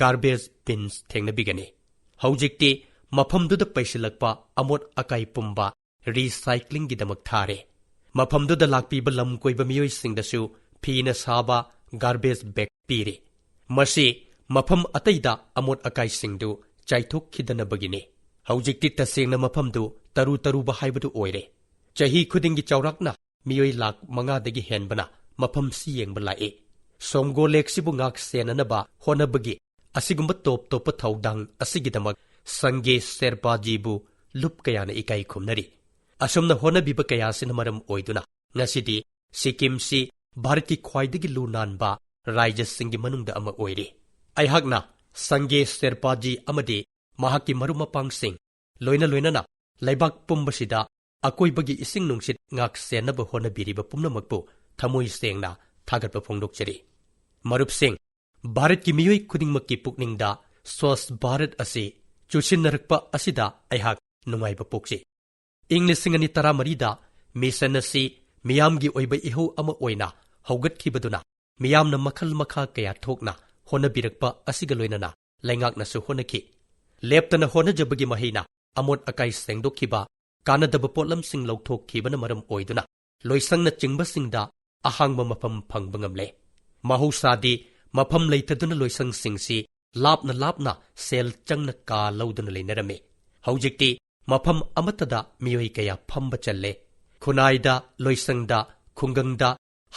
ꯒꯥꯔꯕꯦꯖ ꯕꯤꯟꯁ ꯊꯦꯡꯅꯕꯤꯒꯅꯤ꯫ ꯍꯧꯖꯤꯛꯇꯤ ꯃꯐꯝꯗꯨꯗ ꯄꯩꯁꯤꯜꯂꯛꯄ ꯑꯃꯣꯠ ꯑꯀꯥꯏ ꯄꯨꯝꯕ ꯔꯤꯁꯥꯏꯀ꯭ꯂꯤꯡꯒꯤꯗꯃꯛ ꯊꯥꯔꯦ꯫ ꯃꯐꯝꯗꯨꯗ ꯂꯥꯛꯄꯤꯕ ꯂꯝ ꯀꯣꯏꯕ ꯃꯤꯑꯣꯏꯁꯤꯡꯗꯁꯨ ꯐꯤꯅ ꯁꯥꯕ ꯒꯥꯔꯕꯦꯖ ꯕꯦꯒ ꯄꯤꯔꯤ꯫ ꯃꯁꯤ ꯃꯐꯝ ꯑꯇꯩꯗ ꯑꯃꯣꯠ ꯑꯀꯥꯏꯁꯤꯡꯗꯨ ꯆꯥꯏꯊꯣꯛꯈꯤꯗꯅꯕꯒꯤꯅꯤ꯫ ꯍꯧꯖꯤꯛꯇꯤ ꯇꯁꯦꯡꯅ ꯃꯐꯝꯗꯨ ꯇꯔꯨ ꯇꯔꯨꯕ ꯍꯥꯏꯕꯗꯨ ꯑꯣꯏꯔꯦ꯫ ꯆꯍꯤ ꯈꯨꯗꯤꯡꯒꯤ ꯆꯥꯎꯔꯥꯛꯅ ꯃꯤꯑꯣꯏ ꯂꯥꯈ ꯃꯉꯥꯗꯒꯤ ꯍꯦꯟꯕꯅ ꯃꯐꯝꯁꯤ ꯌꯦꯡꯕ ꯂꯥꯛꯏ꯫ ꯁꯣꯝꯒꯣ ꯂꯦꯛꯁꯤꯕꯨ ꯉꯥꯛ ꯁꯦꯟꯅꯅꯕ ꯍꯣꯠꯅꯕꯒꯤ ꯑꯁꯤꯒꯨꯝꯕ ꯇꯣꯞ ꯇꯣꯞꯄ ꯊꯧꯗꯥꯡ ꯑꯁꯤꯒꯤꯗꯃꯛ ꯁꯪꯒꯦ ꯁꯦꯔꯄꯥꯖꯤꯕꯨ ꯂꯨꯞ ꯀꯌꯥꯅ ꯏꯀꯥꯏ ꯈꯨꯝꯅꯔꯤ꯫ ꯑꯁꯨꯝꯅ ꯍꯣꯠꯅꯕꯤꯕ ꯀꯌꯥꯁꯤꯅ ꯃꯔꯝ ꯑꯣꯏꯗꯨꯅ ꯉꯁꯤꯗꯤ ꯁꯤꯛꯀꯤꯝꯁꯤ ꯚꯥꯔꯠꯀꯤ ꯈ꯭ꯋꯥꯏꯗꯒꯤ ꯂꯨ ꯅꯥꯟꯕ ꯔꯥꯏꯖ꯭ꯌꯁꯤꯡꯒꯤ ꯃꯅꯨꯡꯗ ꯑꯃ ꯑꯣꯏꯔꯤ꯫ ꯑꯩꯍꯥꯛꯅ ꯁꯪꯒꯦ ꯁꯦꯔꯄꯥꯖꯤ ꯑꯃꯗꯤ ꯃꯍꯥꯛꯀꯤ ꯃꯔꯨꯞ ꯃꯄꯥꯡꯁꯤꯡ, ꯂꯣꯏꯅ ꯂꯣꯏꯅꯅ ꯂꯩꯕꯥꯛ ꯄꯨꯝꯕꯁꯤꯗ ꯑꯀꯣꯏꯕꯒꯤ ꯏꯁꯤꯡ ꯅꯨꯡꯁꯤꯠ ꯉꯥꯛ ꯁꯦꯟꯅꯕ ꯍꯣꯠꯅꯕꯤꯔꯤꯕ ꯄꯨꯝꯅꯃꯛꯄꯨ ꯊꯃꯣꯏ ꯁꯦꯡꯅ ꯊꯥꯒꯠꯄ ꯐꯣꯡꯗꯣꯛꯆꯔꯤ꯫ ꯃꯔꯨꯞꯁꯤꯡ, ꯚꯥꯔꯠꯀꯤ ꯃꯤꯑꯣꯏ ꯈꯨꯗꯤꯡꯃꯛꯀꯤ ꯄꯨꯛꯅꯤꯡꯗ ꯁ꯭ꯋꯥꯁ ꯚꯥꯔꯠ ꯑꯁꯤ ꯆꯨꯁꯤꯟꯅꯔꯛꯄ ꯑꯁꯤꯗ ꯑꯩꯍꯥꯛ ꯅꯨꯡꯉꯥꯏꯕ ꯄꯣꯛꯆꯩ꯫ ꯏꯪ ꯂꯤꯁꯤꯡ ꯑꯅꯤ ꯇꯔꯥꯃꯔꯤꯗ ꯃꯤꯁꯟ ꯑꯁꯤ ꯃꯤꯌꯥꯝꯒꯤ ꯑꯣꯏꯕ ꯏꯍꯧ ꯑꯃ ꯑꯣꯏꯅ ꯍꯧꯒꯠꯈꯤꯕꯗꯨꯅ ꯃꯤꯌꯥꯝꯅ ꯃꯈꯜ ꯃꯈꯥ ꯀꯌꯥ ꯊꯣꯛꯅ ꯍꯣꯠꯅꯕꯤꯔꯛꯄ ꯑꯁꯤꯒ ꯂꯣꯏꯅꯅ ꯂꯩꯉꯥꯛꯅꯁꯨ ꯍꯣꯠꯅꯈꯤ꯫ ꯂꯦꯞꯇꯅ ꯍꯣꯠꯅꯖꯕꯒꯤ ꯃꯍꯩꯅ ꯑꯃꯣꯠ ꯑꯀꯥꯏ ꯁꯦꯡꯗꯣꯛꯈꯤꯕ, ꯀꯥꯟꯅꯗꯕ ꯄꯣꯠꯂꯝꯁꯤꯡ ꯂꯧꯊꯣꯛꯈꯤꯕꯅ ꯃꯔꯝ ꯑꯣꯏꯗꯨꯅ ꯂꯣꯏꯁꯪꯅꯆꯤꯡꯕꯁꯤꯡꯗ ꯑꯍꯥꯡꯕ ꯃꯐꯝ ꯐꯪꯕ ꯉꯝꯂꯦ꯫ ꯃꯍꯧꯁꯥꯗꯤ ꯃꯐꯝ ꯂꯩꯇꯗꯨꯅ ꯂꯣꯏꯁꯪꯁꯤꯡꯁꯤ ꯂꯥꯞꯅ ꯂꯥꯞꯅ ꯁꯦꯜ ꯆꯪꯅ ꯀꯥ ꯂꯧꯗꯨꯅ ꯂꯩꯅꯔꯝꯃꯤ꯫ ꯍꯧꯖꯤꯛꯇꯤ ꯃꯐꯝ ꯑꯃꯠꯇꯗ ꯃꯤꯑꯣꯏ ꯀꯌꯥ ꯐꯝꯕ ꯆꯜꯂꯦ꯫ ꯈꯨꯟꯅꯥꯏꯗ, ꯂꯣꯏꯁꯪꯗ, ꯈꯨꯡꯒꯪꯗ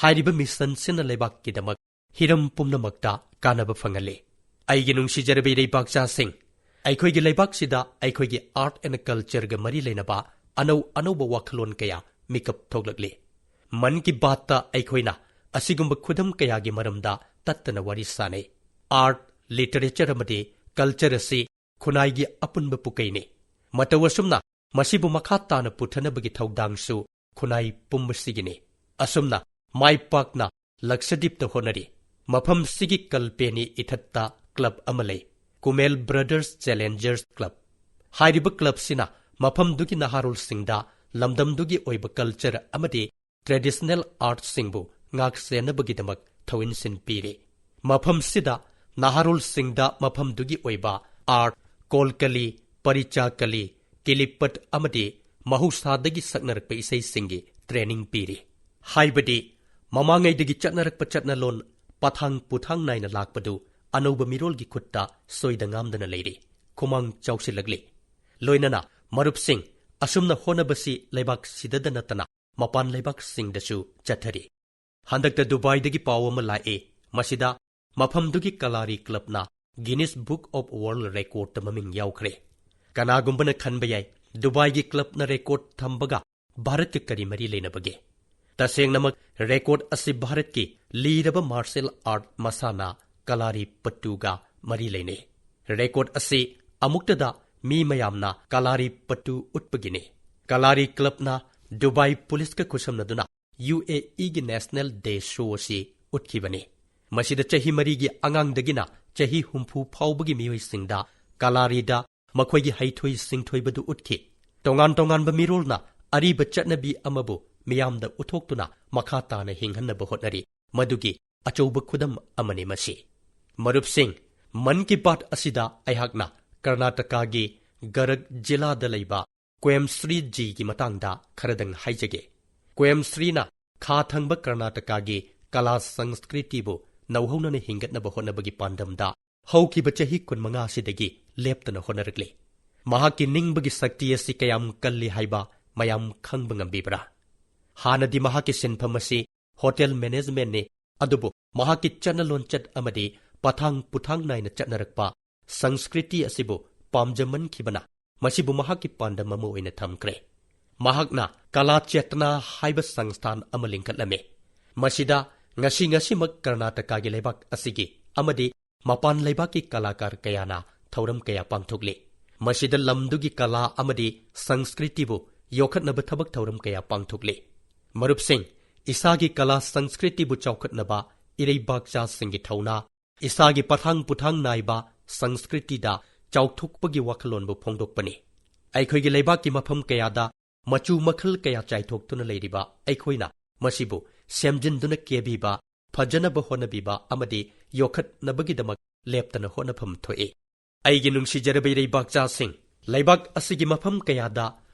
ꯍꯥꯏꯔꯤꯕ ꯃꯤꯁꯟꯁꯤꯅ ꯂꯩꯕꯥꯛꯀꯤꯗꯃꯛ ꯍꯤꯔꯝ ꯄꯨꯝꯅꯃꯛꯇ ꯀꯥꯟꯅꯕ ꯐꯪꯍꯜꯂꯤ꯫ ꯑꯩꯒꯤ ꯅꯨꯡꯁꯤꯖꯔꯕ ꯏꯔꯩꯕꯥꯛꯆꯥꯁꯤꯡ, ꯑꯩꯈꯣꯏꯒꯤ ꯂꯩꯕꯥꯛꯁꯤꯗ ꯑꯩꯈꯣꯏꯒꯤ art and cultureꯒ ꯃꯔꯤ ꯂꯩꯅꯕ ꯑꯅꯧ ꯑꯅꯧꯕ ꯋꯥꯈꯜꯂꯣꯟ ꯀꯌꯥ ꯃꯤꯀꯞ ꯊꯣꯛꯂꯛꯂꯤ꯫ ꯃꯟ ꯀꯤ ꯕꯥꯠꯇ ꯑꯩꯈꯣꯏꯅ ꯑꯁꯤꯒꯨꯝꯕ ꯈꯨꯗꯝ ꯀꯌꯥꯒꯤ ꯃꯔꯝꯗ ꯇꯠꯇꯅ ꯋꯥꯔꯤ ꯁꯥꯅꯩ꯫ Art, literature ꯑꯃꯗꯤ culture ꯑꯁꯤ ꯈꯨꯟꯅꯥꯏꯒꯤ ꯑꯄꯨꯟꯕ ꯄꯨꯀꯩꯅꯤ꯫ ꯃꯇꯧ ꯑꯁꯨꯝꯅ ꯃꯁꯤꯕꯨ ꯃꯈꯥ ꯇꯥꯅ ꯄꯨꯊꯅꯕꯒꯤ ꯊꯧꯗꯥꯡꯁꯨ ꯈꯨꯟꯅꯥꯏ ꯄꯨꯝꯕꯁꯤꯒꯤꯅꯤ꯫ ꯑꯁꯨꯝꯅ ꯃꯥꯏ ꯄꯥꯛꯅ ꯂꯛꯁꯗꯤꯞꯇ ꯍꯣꯠꯅꯔꯤ꯫ ꯃꯐꯝꯁꯤꯒꯤ ꯀꯜꯄꯦꯅꯤ ꯏꯊꯠꯇ club ꯑꯃ ꯂꯩ, ꯀꯨꯃꯦꯜ Brothers Challengers Club꯫ ꯍꯥꯏꯔꯤꯕ clubꯁꯤꯅ ꯃꯐꯝꯗꯨꯒꯤ ꯅꯍꯥꯔꯣꯜꯁꯤꯡꯗ ꯂꯝꯗꯝꯗꯨꯒꯤ ꯑꯣꯏꯕ culture ꯑꯃꯗꯤ traditional artꯁꯤꯡꯕꯨ ꯉꯥꯛ ꯁꯦꯟꯅꯕꯒꯤꯗꯃꯛ ꯊꯧꯏꯟꯁꯤꯟ ꯄꯤꯔꯤ꯫ ꯃꯐꯝꯁꯤꯗ ꯅꯍꯥꯔꯣꯜꯁꯤꯡꯗ ꯃꯐꯝꯗꯨꯒꯤ ꯑꯣꯏꯕ art, ꯀꯣꯜꯀꯂꯤ, ꯄꯔꯤꯆꯥꯀꯂꯤ, ꯀꯤꯂꯤꯄꯠ ꯑꯃꯗꯤ ꯃꯍꯧꯁꯥꯗꯒꯤ ꯁꯛꯅꯔꯛꯄ ꯏꯁꯩꯁꯤꯡꯒꯤ training ꯄꯤꯔꯤ꯫ ꯍꯥꯏꯕꯗꯤ ꯃꯃꯥꯡꯉꯩꯗꯒꯤ ꯆꯠꯅꯔꯛꯄ ꯆꯠꯅꯂꯣꯟ ꯄꯊꯥꯡ ꯄꯨꯊꯥꯡ ꯅꯥꯏꯅ ꯂꯥꯛꯄꯗꯨ ꯑꯅꯧꯕ ꯃꯤꯔꯣꯜꯒꯤ ꯈꯨꯠꯇ ꯁꯣꯏꯗ ꯉꯥꯝꯗꯅ ꯂꯩꯔꯤ꯫ ꯈꯨꯃꯥꯡ ꯆꯥꯎꯁꯤꯜꯂꯛꯂꯤ꯫ ꯂꯣꯏꯅꯅ ꯃꯔꯨꯞꯁꯤꯡ, ꯑꯁꯨꯝꯅ ꯍꯣꯠꯅꯕꯁꯤ ꯂꯩꯕꯥꯛ ꯁꯤꯗꯗ ꯅꯠꯇꯅ ꯃꯄꯥꯟ ꯂꯩꯕꯥꯛꯁꯤꯡꯗꯁꯨ ꯆꯠꯊꯔꯤ꯫ ꯍꯟꯗꯛꯇ ꯗꯨꯕꯥꯏꯗꯒꯤ ꯄꯥꯎ ꯑꯃ ꯂꯥꯛꯏ꯫ ꯃꯁꯤꯗ ꯃꯐꯝꯗꯨꯒꯤ ꯀꯂꯥꯔꯤ clubꯅ Guinness Book of World Recordꯇ ꯃꯃꯤꯡ ꯌꯥꯎꯈ꯭ꯔꯦ꯫ ꯀꯅꯥꯒꯨꯝꯕꯅ ꯈꯟꯕ ꯌꯥꯏ, ꯗꯨꯕꯥꯏꯒꯤ clubꯅ record ꯊꯝꯕꯒ ꯚꯥꯔꯠꯀ ꯀꯔꯤ ꯃꯔꯤ ꯂꯩꯅꯕꯒꯦ? ꯇꯁꯦꯡꯅꯃꯛ record ꯑꯁꯤ ꯚꯥꯔꯠꯀꯤ ꯂꯤꯔꯕ martial art ꯃꯁꯥꯟꯅ ꯀꯂꯥꯔꯤ ꯄꯠꯇꯨꯒ ꯃꯔꯤ ꯂꯩꯅꯩ꯫ Record ꯑꯁꯤ ꯑꯃꯨꯛꯇꯗ ꯃꯤ ꯃꯌꯥꯝꯅ ꯀꯂꯥꯔꯤ ꯄꯠꯇꯨ ꯎꯠꯄꯒꯤꯅꯤ꯫ ꯀꯂꯥꯔꯤ clubꯅ ꯗꯨꯕꯥꯏ policeꯀ ꯈꯨꯠꯁꯝꯅꯗꯨꯅ UAEꯒꯤ National Day Show ꯑꯁꯤ ꯎꯠꯈꯤꯕꯅꯤ꯫ ꯃꯁꯤꯗ ꯆꯍꯤ ꯃꯔꯤꯒꯤ ꯑꯉꯥꯡꯗꯒꯤꯅ ꯆꯍꯤ ꯍꯨꯝꯐꯨ ꯐꯥꯎꯕꯒꯤ ꯃꯤꯑꯣꯏꯁꯤꯡꯗ ꯀꯂꯥꯔꯤꯗ ꯃꯈꯣꯏꯒꯤ ꯍꯩꯊꯣꯏ ꯁꯤꯡꯊꯣꯏꯕꯗꯨ ꯎꯠꯈꯤ꯫ ꯇꯣꯉꯥꯟ ꯇꯣꯉꯥꯟꯕ ꯃꯤꯔꯣꯜꯅ ꯑꯔꯤꯕ ꯆꯠꯅꯕꯤ ꯑꯃꯕꯨ ꯃꯤꯌꯥꯝꯗ ꯎꯠꯊꯣꯛꯇꯨꯅ ꯃꯈꯥ ꯇꯥꯅ ꯍꯤꯡꯍꯟꯅꯕ ꯍꯣꯠꯅꯔꯤ꯫ ꯃꯗꯨꯒꯤ ꯑꯆꯧꯕ ꯈꯨꯗꯝ ꯑꯃꯅꯤ ꯃꯁꯤ꯫ ꯃꯔꯨꯞꯁꯤꯡ, ꯃꯟ ꯀꯤ ꯕꯥꯠ ꯑꯁꯤꯗ ꯑꯩꯍꯥꯛꯅ ꯀꯔꯅꯥꯇꯀꯥꯒꯤ ꯒꯔꯒ ꯖꯤꯂꯥꯗ ꯂꯩꯕ ꯀꯣꯌꯝꯁ꯭ꯔꯤ ꯖꯤꯒꯤ ꯃꯇꯥꯡꯗ ꯈꯔꯗꯪ ꯍꯥꯏꯖꯒꯦ꯫ ꯀꯣꯌꯝꯁ꯭ꯔꯤꯅ ꯈꯥ ꯊꯪꯕ ꯀꯔꯅꯥꯇꯀꯥꯒꯤ ꯀꯂꯥ ꯁꯪꯁꯀ꯭ꯔꯤꯇꯤꯕꯨ ꯅꯧꯍꯧꯅꯅ ꯍꯤꯡꯒꯠꯅꯕ ꯍꯣꯠꯅꯕꯒꯤ ꯄꯥꯟꯗꯝꯗ ꯍꯧꯈꯤꯕ ꯆꯍꯤ ꯀꯨꯟꯃꯉꯥ ꯑꯁꯤꯗꯒꯤ ꯂꯦꯞꯇꯅ ꯍꯣꯠꯅꯔꯛꯂꯤ꯫ ꯃꯍꯥꯛꯀꯤ ꯅꯤꯡꯕꯒꯤ ꯁꯛꯇꯤ ꯑꯁꯤ ꯀꯌꯥꯝ ꯀꯜꯂꯤ ꯍꯥꯏꯕ ꯃꯌꯥꯝ ꯈꯪꯕ ꯉꯝꯕꯤꯕ꯭ꯔꯥ? ꯍꯥꯟꯅꯗꯤ ꯃꯍꯥꯛꯀꯤ ꯁꯤꯟꯐꯝ ꯑꯁꯤ ꯍꯣꯇꯦꯜ ꯃꯦꯅꯦꯖꯃꯦꯟꯠꯅꯤ, ꯑꯗꯨꯕꯨ ꯃꯍꯥꯛꯀꯤ ꯆꯠꯅ ꯂꯣꯟꯆꯠ ꯑꯃꯗꯤ ꯄꯊꯥꯡ ꯄꯨꯊꯥꯡ ꯅꯥꯏꯅ ꯆꯠꯅꯔꯛꯄ ꯁꯪꯁꯀ꯭ꯔꯤꯇꯤ ꯑꯁꯤꯕꯨ ꯄꯥꯝꯖꯃꯟꯈꯤꯕꯅ ꯃꯁꯤꯕꯨ ꯃꯍꯥꯛꯀꯤ ꯄꯥꯟꯗꯝ ꯑꯃ ꯑꯣꯏꯅ ꯊꯝꯈ꯭ꯔꯦ꯫ ꯃꯍꯥꯛꯅ ꯀꯂꯥ ꯆꯦꯇꯅꯥ ꯍꯥꯏꯕ ꯁꯪꯁꯊꯥꯟ ꯑꯃ ꯂꯤꯡꯈꯠꯂꯝꯃꯤ꯫ ꯃꯁꯤꯗ ꯉꯁꯤ ꯉꯁꯤꯃꯛ ꯀꯔꯅꯥꯇꯀꯥꯒꯤ ꯂꯩꯕꯥꯛ ꯑꯁꯤꯒꯤ ꯑꯃꯗꯤ ꯃꯄꯥꯟ ꯂꯩꯕꯥꯛꯀꯤ ꯀꯂꯥꯀꯥꯔ ꯀꯌꯥꯅ ꯊꯧꯔꯝ ꯀꯌꯥ ꯄꯥꯡꯊꯣꯛꯂꯤ꯫ ꯃꯁꯤꯗ ꯂꯝꯗꯨꯒꯤ ꯀꯂꯥ ꯑꯃꯗꯤ ꯁꯪꯁꯀ꯭ꯔꯤꯇꯤꯕꯨ ꯌꯣꯛꯈꯠꯅꯕ ꯊꯕꯛ ꯊꯧꯔꯝ ꯀꯌꯥ ꯄꯥꯡꯊꯣꯛꯂꯤ꯫ ꯃꯔꯨꯞꯁꯤꯡ, ꯏꯁꯥꯒꯤ ꯀꯂꯥ ꯁꯪꯁꯀ꯭ꯔꯤꯇꯤꯕꯨ ꯆꯥꯎꯈꯠꯅꯕ ꯏꯔꯩꯕꯥꯛꯆꯥꯁꯤꯡꯒꯤ ꯊꯧꯅꯥ, ꯏꯁꯥꯒꯤ ꯄꯊꯥꯡ ꯄꯨꯊꯥꯡ ꯅꯥꯏꯕ ꯁꯪꯁꯀ꯭ꯔꯤꯇꯤꯗ ꯆꯥꯎꯊꯣꯛꯄꯒꯤ ꯋꯥꯈꯜꯂꯣꯟꯕꯨ ꯐꯣꯡꯗꯣꯛꯄꯅꯤ꯫ ꯑꯩꯈꯣꯏꯒꯤ ꯂꯩꯕꯥꯛꯀꯤ ꯃꯐꯝ ꯀꯌꯥꯗ ꯃꯆꯨ ꯃꯈꯜ ꯀꯌꯥ ꯆꯥꯏꯊꯣꯛꯇꯨꯅ ꯂꯩꯔꯤꯕ ꯑꯩꯈꯣꯏꯅ ꯃꯁꯤꯕꯨ ꯁꯦꯝꯖꯤꯟꯗꯨꯅ ꯀꯦꯕꯤꯕ, ꯐꯖꯅꯕ ꯍꯣꯠꯅꯕꯤꯕ ꯑꯃꯗꯤ ꯌꯣꯛꯈꯠꯅꯕꯒꯤꯗꯃꯛ ꯂꯦꯞꯇꯅ ꯍꯣꯠꯅꯐꯝ ꯊꯣꯛꯏ꯫ ꯑꯩꯒꯤ ꯅꯨꯡꯁꯤꯖꯔꯕ ꯏꯔꯩꯕꯥꯛꯆꯥꯁꯤꯡ, ꯂꯩꯕꯥꯛ ꯑꯁꯤꯒꯤ ꯃꯐꯝ ꯀꯌꯥꯗ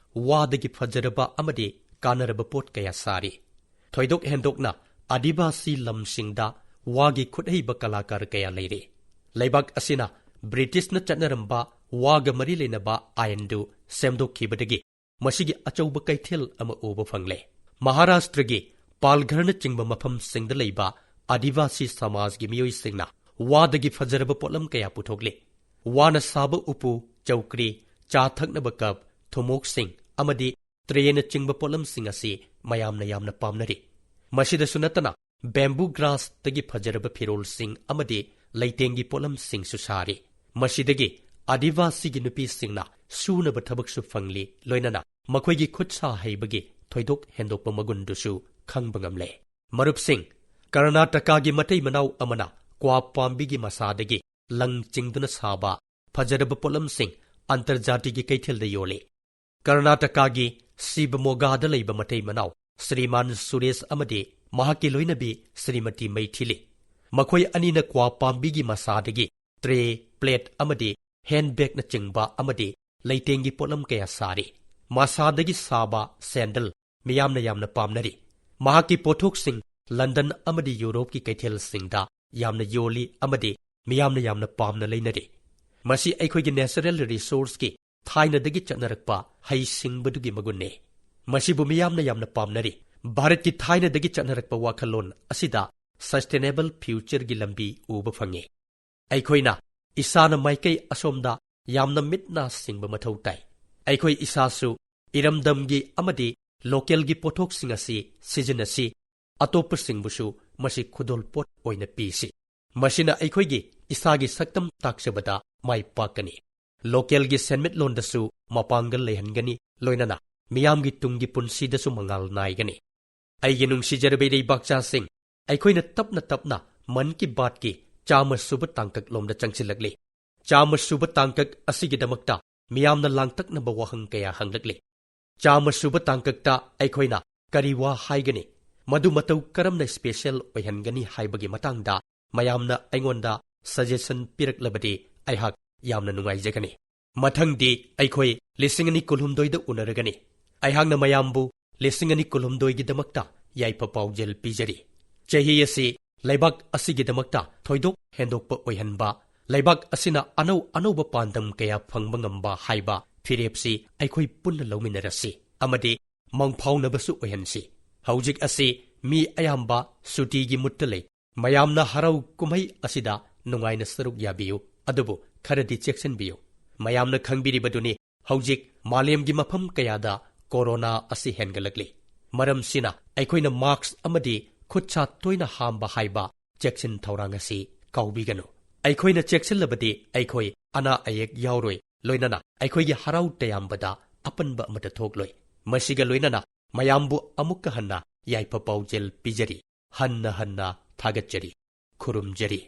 ꯋꯥꯗꯒꯤ ꯐꯖꯔꯕ ꯑꯃꯗꯤ ꯀꯥꯟꯅꯔꯕ ꯄꯣꯠ ꯀꯌꯥ ꯁꯥꯔꯤ꯫ ꯊꯣꯏꯗꯣꯛ ꯍꯦꯟꯗꯣꯛꯅ ꯑꯥꯗꯤꯕꯥꯁꯤ ꯂꯝꯁꯤꯡꯗ ꯋꯥꯒꯤ ꯈꯨꯠꯍꯩꯕ ꯀꯂꯥꯀꯥꯔ ꯀꯌꯥ ꯂꯩꯔꯤ꯫ ꯂꯩꯕꯥꯛ ꯑꯁꯤꯅ ꯕ꯭ꯔꯤꯇꯤꯁꯅ ꯆꯠꯅꯔꯝꯕ ꯋꯥꯒ ꯃꯔꯤ ꯂꯩꯅꯕ ꯑꯥꯏꯟꯗꯨ ꯁꯦꯝꯗꯣꯛꯈꯤꯕꯗꯒꯤ ꯃꯁꯤꯒꯤ ꯑꯆꯧꯕ ꯀꯩꯊꯦꯜ ꯑꯃ ꯎꯕ ꯐꯪꯂꯦ꯫ ꯃꯍꯥꯔꯥꯁꯇ꯭ꯔꯒꯤ ꯄꯥꯜꯘꯔꯅꯆꯤꯡꯕ ꯃꯐꯝꯁꯤꯡꯗ ꯂꯩꯕ ꯑꯥꯗꯤꯕꯥꯁꯤ ꯁꯃꯥꯖꯒꯤ ꯃꯤꯑꯣꯏꯁꯤꯡꯅ ꯋꯥꯗꯒꯤ ꯐꯖꯔꯕ ꯄꯣꯠꯂꯝ ꯀꯌꯥ ꯄꯨꯊꯣꯛꯂꯤ꯫ ꯋꯥꯅ ꯁꯥꯕ ꯎꯄꯨ, ꯆꯧꯀ꯭ꯔꯤ, ꯆꯥ ꯊꯛꯅꯕ ꯀꯞ, ꯊꯨꯝꯃꯣꯛꯁꯤꯡ ꯑꯃꯗꯤ ꯇ꯭ꯔꯦꯅꯆꯤꯡꯕ ꯄꯣꯠꯂꯝꯁꯤꯡ ꯑꯁꯤ ꯃꯌꯥꯝꯅ ꯌꯥꯝꯅ ꯄꯥꯝꯅꯔꯤ꯫ ꯃꯁꯤꯗꯁꯨ ꯅꯠꯇꯅ ꯕꯦꯝꯕꯨ ꯒ꯭ꯔꯥꯁꯇꯒꯤ ꯐꯖꯔꯕ ꯐꯤꯔꯣꯜꯁꯤꯡ ꯑꯃꯗꯤ ꯂꯩꯇꯦꯡꯒꯤ ꯄꯣꯠꯂꯝꯁꯤꯡꯁꯨ ꯁꯥꯔꯤ꯫ ꯃꯁꯤꯗꯒꯤ ꯑꯥꯗꯤꯕꯥꯁꯤꯒꯤ ꯅꯨꯄꯤꯁꯤꯡꯅ ꯁꯨꯅꯕ ꯊꯕꯛꯁꯨ ꯐꯪꯂꯤ, ꯂꯣꯏꯅꯅ ꯃꯈꯣꯏꯒꯤ ꯈꯨꯠꯁꯥ ꯍꯩꯕꯒꯤ ꯊꯣꯏꯗꯣꯛ ꯍꯦꯟꯗꯣꯛꯄ ꯃꯒꯨꯟꯗꯨꯁꯨ ꯈꯪꯕ ꯉꯝꯂꯦ꯫ ꯃꯔꯨꯞꯁꯤꯡ, ꯀꯔꯅꯥꯇꯀꯥꯒꯤ ꯃꯇꯩ ꯃꯅꯥꯎ ꯑꯃꯅ ꯀ꯭ꯋꯥ ꯄꯥꯝꯕꯤꯒꯤ ꯃꯁꯥꯗꯒꯤ ꯂꯪ ꯆꯤꯡꯗꯨꯅ ꯁꯥꯕ ꯐꯖꯔꯕ ꯄꯣꯠꯂꯝꯁꯤꯡ ꯑꯟꯇꯔꯖꯥꯇꯤꯒꯤ ꯀꯩꯊꯦꯜꯗ ꯌꯣꯜꯂꯤ꯫ ꯀꯔꯅꯥꯇꯀꯥꯒꯤ ꯁꯤꯕꯃꯣꯒꯥꯗ ꯂꯩꯕ ꯃꯇꯩ ꯃꯅꯥꯎ ꯁ꯭ꯔꯤꯃꯥꯟ ꯁꯨꯔꯦꯁ ꯑꯃꯗꯤ ꯃꯍꯥꯛꯀꯤ ꯂꯣꯏꯅꯕꯤ ꯁ꯭ꯔꯤꯃꯇꯤ ꯃꯩꯊꯤꯂꯤ, ꯃꯈꯣꯏ ꯑꯅꯤꯅ ꯀ꯭ꯋꯥ ꯄꯥꯝꯕꯤꯒꯤ ꯃꯁꯥꯗꯒꯤ ꯇ꯭ꯔꯦ, ꯄ꯭ꯂꯦꯠ ꯑꯃꯗꯤ ꯍꯦꯟꯕꯦꯒꯅꯆꯤꯡꯕ ꯑꯃꯗꯤ ꯂꯩꯇꯦꯡꯒꯤ ꯄꯣꯠꯂꯝ ꯀꯌꯥ ꯁꯥꯔꯤ꯫ ꯃꯁꯥꯗꯒꯤ ꯁꯥꯕ ꯁꯦꯟꯗꯜ ꯃꯤꯌꯥꯝꯅ ꯌꯥꯝꯅ ꯄꯥꯝꯅꯔꯤ꯫ ꯃꯍꯥꯛꯀꯤ ꯄꯣꯠꯊꯣꯛꯁꯤꯡ ꯂꯟꯗꯟ ꯑꯃꯗꯤ ꯌꯨꯔꯣꯞꯀꯤ ꯀꯩꯊꯦꯜꯁꯤꯡꯗ ꯌꯥꯝꯅ ꯌꯣꯜꯂꯤ ꯑꯃꯗꯤ ꯃꯤꯌꯥꯝꯅ ꯌꯥꯝꯅ ꯄꯥꯝꯅ ꯂꯩꯅꯔꯤ꯫ ꯃꯁꯤ ꯑꯩꯈꯣꯏꯒꯤ natural resourceꯀꯤ ꯊꯥꯏꯅꯗꯒꯤ ꯆꯠꯅꯔꯛꯄ ꯍꯩ ꯁꯤꯡꯕꯗꯨꯒꯤ ꯃꯒꯨꯟꯅꯤ꯫ ꯃꯁꯤꯕꯨ ꯃꯤꯌꯥꯝꯅ ꯌꯥꯝꯅ ꯄꯥꯝꯅꯔꯤ꯫ ꯚꯥꯔꯠꯀꯤ ꯊꯥꯏꯅꯗꯒꯤ ꯆꯠꯅꯔꯛꯄ ꯋꯥꯈꯜꯂꯣꯟ ꯑꯁꯤꯗ sustainable futureꯒꯤ ꯂꯝꯕꯤ ꯎꯕ ꯐꯪꯉꯤ꯫ ꯑꯩꯈꯣꯏꯅ ꯏꯁꯥꯅ ꯃꯥꯏꯀꯩ ꯑꯁꯣꯝꯗ ꯌꯥꯝꯅ ꯃꯤꯠ ꯅꯥ ꯁꯤꯡꯕ ꯃꯊꯧ ꯇꯥꯏ꯫ ꯑꯩꯈꯣꯏ ꯏꯁꯥꯁꯨ ꯏꯔꯝꯗꯝꯒꯤ ꯑꯃꯗꯤ localꯒꯤ ꯄꯣꯠꯊꯣꯛꯁꯤꯡ ꯑꯁꯤ ꯁꯤꯖꯤꯟꯅꯁꯤ, ꯑꯇꯣꯞꯄꯁꯤꯡꯕꯨꯁꯨ ꯃꯁꯤ ꯈꯨꯗꯣꯜꯄꯣꯠ ꯑꯣꯏꯅ ꯄꯤꯁꯤ꯫ ꯃꯁꯤꯅ ꯑꯩꯈꯣꯏꯒꯤ ꯏꯁꯥꯒꯤ ꯁꯛꯇꯝ ꯇꯥꯛꯆꯕꯗ ꯃꯥꯏ ꯄꯥꯛꯀꯅꯤ꯫ Localꯒꯤ ꯁꯦꯟꯃꯤꯠꯂꯣꯟꯗꯁꯨ ꯃꯄꯥꯡꯒꯜ ꯂꯩꯍꯟꯒꯅꯤ, ꯂꯣꯏꯅꯅ ꯃꯤꯌꯥꯝꯒꯤ ꯇꯨꯡꯒꯤ ꯄꯨꯟꯁꯤꯗꯁꯨ ꯃꯉꯥꯜ ꯅꯥꯏꯒꯅꯤ꯫ ꯑꯩꯒꯤ ꯅꯨꯡꯁꯤꯖꯔꯕ ꯏꯔꯩꯕꯥꯛꯆꯥꯁꯤꯡ, ꯑꯩꯈꯣꯏꯅ ꯇꯞꯅ ꯇꯞꯅ ꯃꯟ ꯀꯤ ꯕꯥꯠꯀꯤ ꯆꯥꯝꯃ ꯁꯨꯕ ꯇꯥꯡꯀꯛꯂꯣꯝꯗ ꯆꯪꯁꯤꯜꯂꯛꯂꯤ꯫ ꯆꯥꯝꯃ ꯁꯨꯕ ꯇꯥꯡꯀꯛ ꯑꯁꯤꯒꯤꯗꯃꯛꯇ ꯃꯤꯌꯥꯝꯅ ꯂꯥꯡꯇꯛꯅꯕ ꯋꯥꯍꯪ ꯀꯌꯥ ꯍꯪꯂꯛꯂꯤ꯫ ꯆꯥꯝꯃ ꯁꯨꯕ ꯇꯥꯡꯀꯛꯇ ꯑꯩꯈꯣꯏꯅ ꯀꯔꯤ ꯋꯥ ꯍꯥꯏꯒꯅꯤ? ꯃꯗꯨ ꯃꯇꯧ ꯀꯔꯝꯅ special ꯑꯣꯏꯍꯟꯒꯅꯤ ꯍꯥꯏꯕꯒꯤ ꯃꯇꯥꯡꯗ ꯃꯌꯥꯝꯅ ꯑꯩꯉꯣꯟꯗ suggestion ꯄꯤꯔꯛꯂꯕꯗꯤ ꯑꯩꯍꯥꯛ ꯌꯥꯝꯅ ꯅꯨꯡꯉꯥꯏꯖꯒꯅꯤ꯫ ꯃꯊꯪꯗꯤ ꯑꯩꯈꯣꯏ ꯂꯤꯁꯤꯡ ꯑꯅꯤ ꯀꯨꯟꯍꯨꯝꯗꯣꯏꯗ ꯎꯅꯔꯒꯅꯤ꯫ ꯑꯩꯍꯥꯛꯅ ꯃꯌꯥꯝꯕꯨ ꯂꯤꯁꯤꯡ ꯑꯅꯤ ꯀꯨꯟꯍꯨꯝꯗꯣꯏꯒꯤꯗꯃꯛꯇ ꯌꯥꯏꯐ ꯄꯥꯎꯖꯦꯜ ꯄꯤꯖꯔꯤ꯫ ꯆꯍꯤ ꯑꯁꯤ ꯂꯩꯕꯥꯛ ꯑꯁꯤꯒꯤꯗꯃꯛꯇ ꯊꯣꯏꯗꯣꯛ ꯍꯦꯟꯗꯣꯛꯄ ꯑꯣꯏꯍꯟꯕ, ꯂꯩꯕꯥꯛ ꯑꯁꯤꯅ ꯑꯅꯧ ꯑꯅꯧꯕ ꯄꯥꯟꯗꯝ ꯀꯌꯥ ꯐꯪꯕ ꯉꯝꯕ ꯍꯥꯏꯕ ꯐꯤꯔꯦꯞꯁꯤ ꯑꯩꯈꯣꯏ ꯄꯨꯟꯅ ꯂꯧꯃꯤꯟꯅꯔꯁꯤ ꯑꯃꯗꯤ ꯃꯪꯐꯥꯎꯅꯕꯁꯨ ꯑꯣꯏꯍꯟꯁꯤ꯫ ꯍꯧꯖꯤꯛ ꯑꯁꯤ ꯃꯤ ꯑꯌꯥꯝꯕ ꯁꯨꯇꯤꯒꯤ ꯃꯨꯠꯇ ꯂꯩ꯫ ꯃꯌꯥꯝꯅ ꯍꯔꯥꯎ ꯀꯨꯝꯍꯩ ꯑꯁꯤꯗ ꯅꯨꯡꯉꯥꯏꯅ ꯁꯔꯨꯛ ꯌꯥꯕꯤꯌꯨ, ꯑꯗꯨꯕꯨ ꯈꯔꯗꯤ ꯆꯦꯛꯁꯤꯟꯕꯤꯌꯨ꯫ ꯃꯌꯥꯝꯅ ꯈꯪꯕꯤꯔꯤꯕꯗꯨꯅꯤ, ꯍꯧꯖꯤꯛ ꯃꯥꯂꯦꯝꯒꯤ ꯃꯐꯝ ꯀꯌꯥꯗ ꯀꯣꯔꯣꯅꯥ ꯑꯁꯤ ꯍꯦꯟꯒꯠꯂꯛꯂꯤ꯫ ꯃꯔꯝꯁꯤꯅ ꯑꯩꯈꯣꯏꯅ mask ꯑꯃꯗꯤ ꯈꯨꯠꯁꯥ ꯇꯣꯏꯅ ꯍꯥꯝꯕ ꯍꯥꯏꯕ ꯆꯦꯛꯁꯤꯟ ꯊꯧꯔꯥꯡ ꯑꯁꯤ ꯀꯥꯎꯕꯤꯒꯅꯨ꯫ ꯑꯩꯈꯣꯏꯅ ꯆꯦꯛꯁꯤꯜꯂꯕꯗꯤ ꯑꯩꯈꯣꯏ ꯑꯅꯥ ꯑꯌꯦꯛ ꯌꯥꯎꯔꯣꯏ, ꯂꯣꯏꯅꯅ ꯑꯩꯈꯣꯏꯒꯤ ꯍꯔꯥꯎ ꯇꯌꯥꯝꯕꯗ ꯑꯄꯟꯕ ꯑꯃꯠꯇ ꯊꯣꯛꯂꯣꯏ꯫ ꯃꯁꯤꯒ ꯂꯣꯏꯅꯅ ꯃꯌꯥꯝꯕꯨ ꯑꯃꯨꯛꯀ ꯍꯟꯅ ꯌꯥꯏꯐ ꯄꯥꯎꯖꯦꯜ ꯄꯤꯖꯔꯤ꯫ ꯍꯟꯅ ꯍꯟꯅ ꯊꯥꯒꯠꯆꯔꯤ, ꯈꯨꯔꯨꯝꯖꯔꯤ꯫